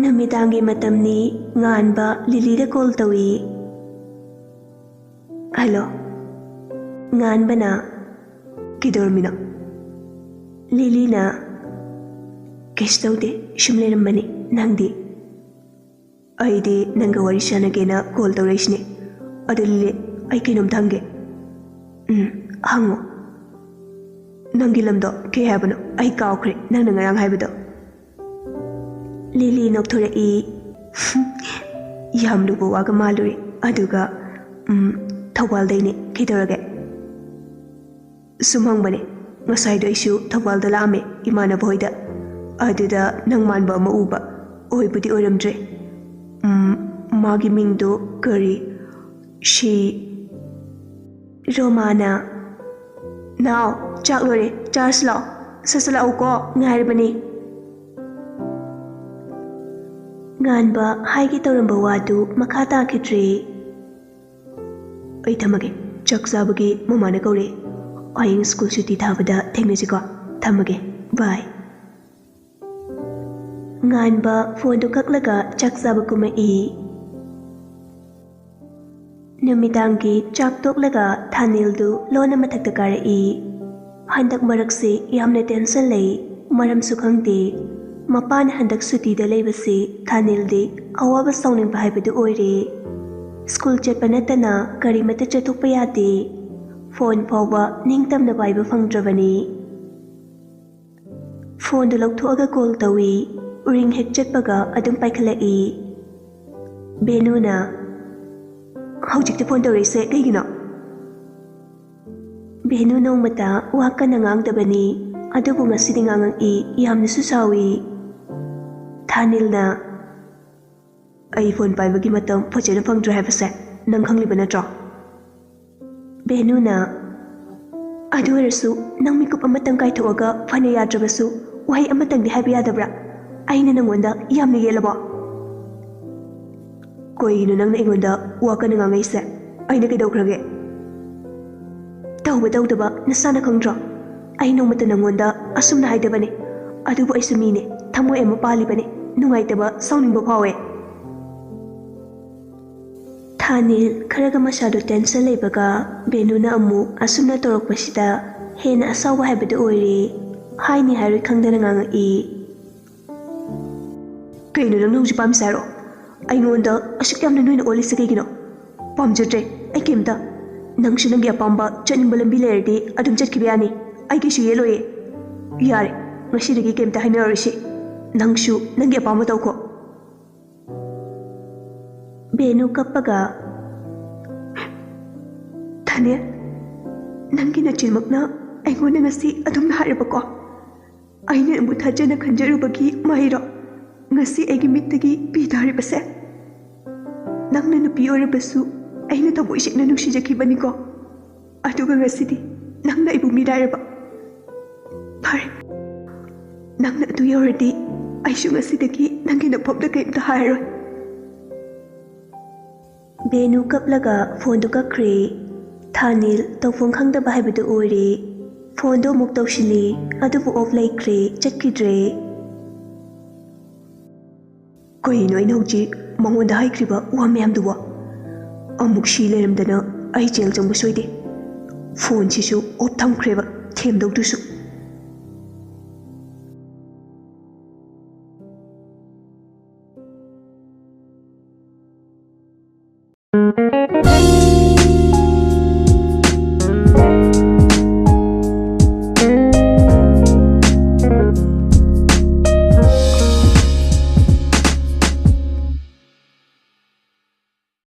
ꯅꯨꯃꯤꯗꯥꯡꯒꯤ ꯃꯇꯝꯅꯤ꯫ ꯉꯥꯟꯕ ꯂꯤꯂꯤꯗ ꯀꯣꯜ ꯇꯧꯏ꯫ "ꯍꯜꯂꯣ꯫" ꯉꯥꯟꯕꯅ, "ꯀꯩꯗꯧꯔꯝꯃꯤꯅꯣ?" ꯂꯤꯂꯤꯅ, "ꯀꯩꯁꯨ ꯇꯧꯗꯦ, ꯁꯨꯝ ꯂꯩꯔꯝꯕꯅꯤ꯫ ꯅꯪꯗꯤ?" "ꯑꯩꯗꯤ ꯅꯪꯒ ꯋꯥꯔꯤ ꯁꯥꯟꯅꯒꯦꯅ ꯀꯣꯜ ꯇꯧꯔꯛꯏꯁꯤꯅꯦ꯫ ꯑꯗꯨ ꯂꯤꯂꯤ, ꯑꯩ ꯀꯩꯅꯣꯝꯇ ꯍꯪꯒꯦ꯫" "ꯎꯝ, ꯍꯪꯉꯣ꯫" ꯅꯪꯒꯤ ꯂꯝꯗꯣ ꯀꯩ ꯍꯥꯏꯕꯅꯣ? ꯑꯩ ꯀꯥꯎꯈ꯭ꯔꯦ ꯅꯪꯅ ꯉꯔꯥꯡ ꯍꯥꯏꯕꯗꯣ꯫ ꯂꯤꯂꯤ ꯅꯣꯛꯊꯣꯔꯛꯏ꯫ ꯌꯥꯝ ꯂꯨꯕ ꯋꯥꯒ ꯃꯥꯜꯂꯨꯔꯦ꯫ ꯑꯗꯨꯒ, ꯎꯝ, ꯊꯧꯕꯥꯜꯗꯩꯅꯦ꯫ ꯀꯩꯗꯧꯔꯒꯦ? ꯁꯨꯝ ꯍꯪꯕꯅꯦ꯫ ꯉꯁꯥꯏꯗꯣ ꯑꯩꯁꯨ ꯊꯧꯕꯥꯜꯗ ꯂꯥꯛꯑꯝꯃꯦ ꯏꯃꯥꯟꯅꯕ ꯍꯣꯏꯗ꯫ ꯑꯗꯨꯗ ꯅꯪ ꯃꯥꯟꯕ ꯑꯃ ꯎꯕ꯫ ꯑꯣꯏꯕꯨꯗꯤ ꯑꯣꯏꯔꯝꯗ꯭ꯔꯦ꯫ ꯎꯝ, ꯃꯥꯒꯤ ꯃꯤꯡꯗꯣ ꯀꯔꯤ? ꯁꯤ ꯔꯣꯃꯥꯅ꯫ ꯅꯥꯎ, ꯆꯥꯛ ꯂꯣꯏꯔꯦ, ꯆꯥꯔꯁꯤ ꯂꯥꯛꯑꯣ꯫ ꯁꯠ ꯁꯠ ꯂꯥꯛꯎꯀꯣ, ꯉꯥꯏꯔꯕꯅꯤ꯫ ꯉꯥꯟꯕ ꯍꯥꯏꯒꯦ ꯇꯧꯔꯝꯕ ꯋꯥꯗꯨ ꯃꯈꯥ ꯇꯥꯈꯤꯗ꯭ꯔꯦ꯫ ꯑꯩ ꯊꯝꯃꯒꯦ, ꯆꯥꯛ ꯆꯥꯕꯒꯤ ꯃꯃꯥꯅ ꯀꯧꯔꯦ꯫ ꯍꯌꯦꯡ ꯁ꯭ꯀꯨꯜ ꯁꯨꯇꯤ ꯊꯥꯕꯗ ꯊꯦꯡꯅꯁꯤꯀꯣ꯫ ꯊꯝꯃꯒꯦ, ꯕꯥꯏ꯫ ꯉꯥꯟꯕ ꯐꯣꯟꯗꯨ ꯀꯛꯂꯒ ꯆꯥꯛ ꯆꯥꯕ ꯀꯨꯝꯃꯛꯏ꯫ ꯅꯨꯃꯤꯗꯥꯡꯒꯤ ꯆꯥꯛ ꯇꯣꯛꯂꯒ ꯊꯥꯅꯤꯜꯗꯨ ꯂꯣꯟꯅ ꯃꯊꯛꯇ ꯀꯥꯔꯛꯏ꯫ ꯍꯟꯗꯛ ꯃꯔꯛꯁꯤ ꯌꯥꯝꯅ ꯇꯦꯟꯁꯟ ꯂꯩ, ꯃꯔꯝꯁꯨ ꯈꯪꯗꯦ꯫ ꯃꯄꯥꯅ ꯍꯟꯗꯛ ꯁꯨꯇꯤꯗ ꯂꯩꯕꯁꯤ ꯊꯥꯅꯤꯜꯗꯤ ꯑꯋꯥꯕ ꯁꯥꯎꯅꯤꯡꯕ ꯍꯥꯏꯕꯗꯨ ꯑꯣꯏꯔꯦ꯫ ꯁ꯭ꯀꯨꯜ ꯆꯠꯄ ꯅꯠꯇꯅ ꯀꯔꯤꯃꯠꯇ ꯆꯠꯊꯣꯛꯄ ꯌꯥꯗꯦ꯫ ꯐꯣꯟ ꯐꯥꯎꯕ ꯅꯤꯡꯇꯝꯅ ꯄꯥꯏꯕ ꯐꯪꯗ꯭ꯔꯕꯅꯤ꯫ ꯐꯣꯟꯗꯨ ꯂꯧꯊꯣꯛꯑꯒ ꯀꯣꯜ ꯇꯧꯏ꯫ ꯔꯤꯡ ꯍꯦꯛ ꯆꯠꯄꯒ ꯑꯗꯨꯝ ꯄꯥꯏꯈꯠꯂꯛꯏ꯫ ꯚꯦꯅꯨꯅ, "ꯍꯧꯖꯤꯛꯇ ꯐꯣꯟ ꯇꯧꯔꯛꯏꯁꯦ ꯀꯩꯒꯤꯅꯣ?" ꯚꯦꯅꯨ ꯅꯣꯡꯃꯇ ꯋꯥ ꯀꯟꯅ ꯉꯥꯡꯗꯕꯅꯤ, ꯑꯗꯨꯕꯨ ꯉꯁꯤꯗꯤ ꯉꯥꯡꯉꯛꯏ, ꯌꯥꯝꯅꯁꯨ ꯁꯥꯎꯏ꯫ ꯊꯥꯅꯤꯜꯅ, "ꯑꯩ ꯐꯣꯟ ꯄꯥꯏꯕꯒꯤ ꯃꯇꯝ ꯐꯖꯅ ꯐꯪꯗ꯭ꯔꯦ ꯍꯥꯏꯕꯁꯦ ꯅꯪ ꯈꯪꯂꯤꯕ ꯅꯠꯇ꯭ꯔꯣ?" ꯚꯦꯅꯨꯅ, "ꯑꯗꯨ ꯑꯣꯏꯔꯁꯨ ꯅꯪ ꯃꯤꯀꯨꯞ ꯑꯃꯇꯪ ꯀꯥꯏꯊꯣꯛꯑꯒ ꯐꯅ ꯌꯥꯗ꯭ꯔꯕꯁꯨ ꯋꯥꯍꯩ ꯑꯃꯇꯪꯗꯤ ꯍꯥꯏꯕ ꯌꯥꯗꯕ꯭ꯔꯥ? ꯑꯩꯅ ꯅꯪꯉꯣꯟꯗ ꯌꯥꯝꯅ ꯌꯦꯠꯂꯕꯣ?" "ꯀꯩꯒꯤꯅꯣ ꯅꯪꯅ ꯑꯩꯉꯣꯟꯗ ꯋꯥ ꯀꯟꯅ ꯉꯥꯡꯉꯛꯏꯁꯦ? ꯑꯩꯅ ꯀꯩꯗꯧꯈ꯭ꯔꯒꯦ?" "ꯇꯧꯕ ꯇꯧꯗꯕ ꯅꯁꯥꯅ ꯈꯪꯗ꯭ꯔꯣ? ꯑꯩ ꯅꯣꯡꯃꯇ ꯅꯪꯉꯣꯟꯗ ꯑꯁꯨꯝꯅ ꯍꯥꯏꯗꯕꯅꯦ꯫ ꯑꯗꯨꯕꯨ ꯑꯩꯁꯨ ꯃꯤꯅꯦ, ꯊꯃꯣꯏ ꯑꯃ ꯄꯥꯜꯂꯤꯕꯅꯦ, ꯅꯨꯡꯉꯥꯏꯇꯕ, ꯁꯥꯎꯅꯤꯡꯕ ꯐꯥꯎꯋꯦ꯫" ꯊꯥꯅꯤꯜ ꯈꯔꯒ ꯃꯁꯥꯗꯨ ꯇꯦꯟꯁꯟ ꯂꯩꯕꯒ ꯚꯦꯅꯨꯅ ꯑꯃꯨꯛ ꯑꯁꯨꯝꯅ ꯇꯧꯔꯛꯄꯁꯤꯗ ꯍꯦꯟꯅ ꯑꯁꯥꯎꯕ ꯍꯥꯏꯕꯗꯨ ꯑꯣꯏꯔꯦ꯫ ꯍꯥꯏꯅꯤ ꯍꯥꯏꯔꯣꯏ ꯈꯪꯗꯅ ꯉꯥꯡꯉꯛꯏ꯫ "ꯀꯩꯅꯣ ꯅꯪꯅ ꯍꯧꯖꯤꯛ ꯄꯥꯝꯃꯤꯁꯦ ꯍꯥꯏꯔꯣ? ꯑꯩꯉꯣꯟꯗ ꯑꯁꯨꯛ ꯌꯥꯝꯅ ꯅꯣꯏꯅ ꯑꯣꯜꯂꯤꯁꯦ ꯀꯩꯒꯤꯅꯣ?" "ꯄꯥꯝꯖꯗ꯭ꯔꯦ ꯑꯩ ꯀꯩꯝꯇ꯫ ꯅꯪꯁꯨ ꯅꯪꯒꯤ ꯑꯄꯥꯝꯕ ꯆꯠꯅꯤꯡꯕ ꯂꯝꯕꯤ ꯂꯩꯔꯗꯤ ꯑꯗꯨꯝ ꯆꯠꯈꯤꯕ ꯌꯥꯅꯤ꯫ ꯑꯩꯒꯤꯁꯨ ꯌꯦꯠꯂꯣꯏꯌꯦ꯫ ꯌꯥꯔꯦ, ꯉꯁꯤꯗꯒꯤ ꯀꯩꯝꯇ ꯍꯥꯏꯅꯔꯔꯣꯏꯁꯤ꯫ ꯅꯪꯁꯨ ꯅꯪꯒꯤ ꯑꯄꯥꯝꯕ ꯇꯧꯀꯣ꯫ ꯕꯦꯅꯨ ꯀꯞꯄꯒ, "ꯊꯥꯅꯦꯜ, ꯅꯪꯒꯤ ꯅꯆꯤꯟꯃꯛꯅ ꯑꯩꯉꯣꯟꯗ ꯉꯁꯤ ꯑꯗꯨꯝꯅ ꯍꯥꯏꯔꯕꯀꯣ? ꯑꯩꯅ ꯅꯪꯕꯨ ꯊꯥꯖꯅ ꯈꯟꯖꯔꯨꯕꯒꯤ ꯃꯍꯩꯔꯣ ꯉꯁꯤ ꯑꯩꯒꯤ ꯃꯤꯠꯇꯒꯤ ꯄꯤ ꯇꯥꯔꯤꯕꯁꯦ? ꯅꯪꯅ ꯅꯨꯄꯤ ꯑꯣꯏꯔꯕꯁꯨ ꯑꯩꯅ ꯊꯃꯣꯏ ꯁꯦꯡꯅ ꯅꯨꯡꯁꯤꯖꯈꯤꯕꯅꯤꯀꯣ꯫ ꯑꯗꯨꯒ ꯉꯁꯤꯗꯤ ꯅꯪꯅ ꯑꯩꯕꯨ ꯃꯤꯔꯥꯏꯔꯕ꯫ ꯐꯔꯦ, ꯅꯪꯅ ꯑꯗꯨ ꯌꯧꯔꯗꯤ ꯑꯩꯁꯨ ꯉꯁꯤꯗꯒꯤ ꯅꯪꯒꯤ ꯅꯐꯝꯗ ꯀꯔꯤꯝꯇ ꯍꯥꯏꯔꯔꯣꯏ꯫" ꯕꯦꯅꯨ ꯀꯞꯂꯒ ꯐꯣꯟꯗꯨ ꯀꯛꯈ꯭ꯔꯦ꯫ ꯊꯥꯅꯤꯜ ꯇꯧꯐꯝ ꯈꯪꯗꯕ ꯍꯥꯏꯕꯗꯨ ꯑꯣꯏꯔꯦ꯫ ꯐꯣꯟꯗꯣ ꯑꯃꯨꯛ ꯇꯧꯁꯤꯜꯂꯤ, ꯑꯗꯨꯕꯨ ꯑꯣꯐ ꯂꯩꯈ꯭ꯔꯦ, ꯆꯠꯈꯤꯗ꯭ꯔꯦ꯫ ꯀꯩꯅꯣ ꯑꯩꯅ ꯍꯧꯖꯤꯛ ꯃꯉꯣꯟꯗ ꯍꯥꯏꯈ꯭ꯔꯤꯕ ꯋꯥ ꯃꯌꯥꯝꯗꯨꯕꯣ? ꯑꯃꯨꯛ ꯁꯤ ꯂꯩꯔꯝꯗꯅ ꯑꯩ ꯖꯦꯜ ꯆꯪꯕ ꯁꯣꯏꯗꯦ꯫ ꯐꯣꯟꯁꯤꯁꯨ ꯑꯣꯐ ꯊꯝꯈ꯭ꯔꯦꯕ, ꯊꯦꯝꯗꯧꯗꯨꯁꯨ꯫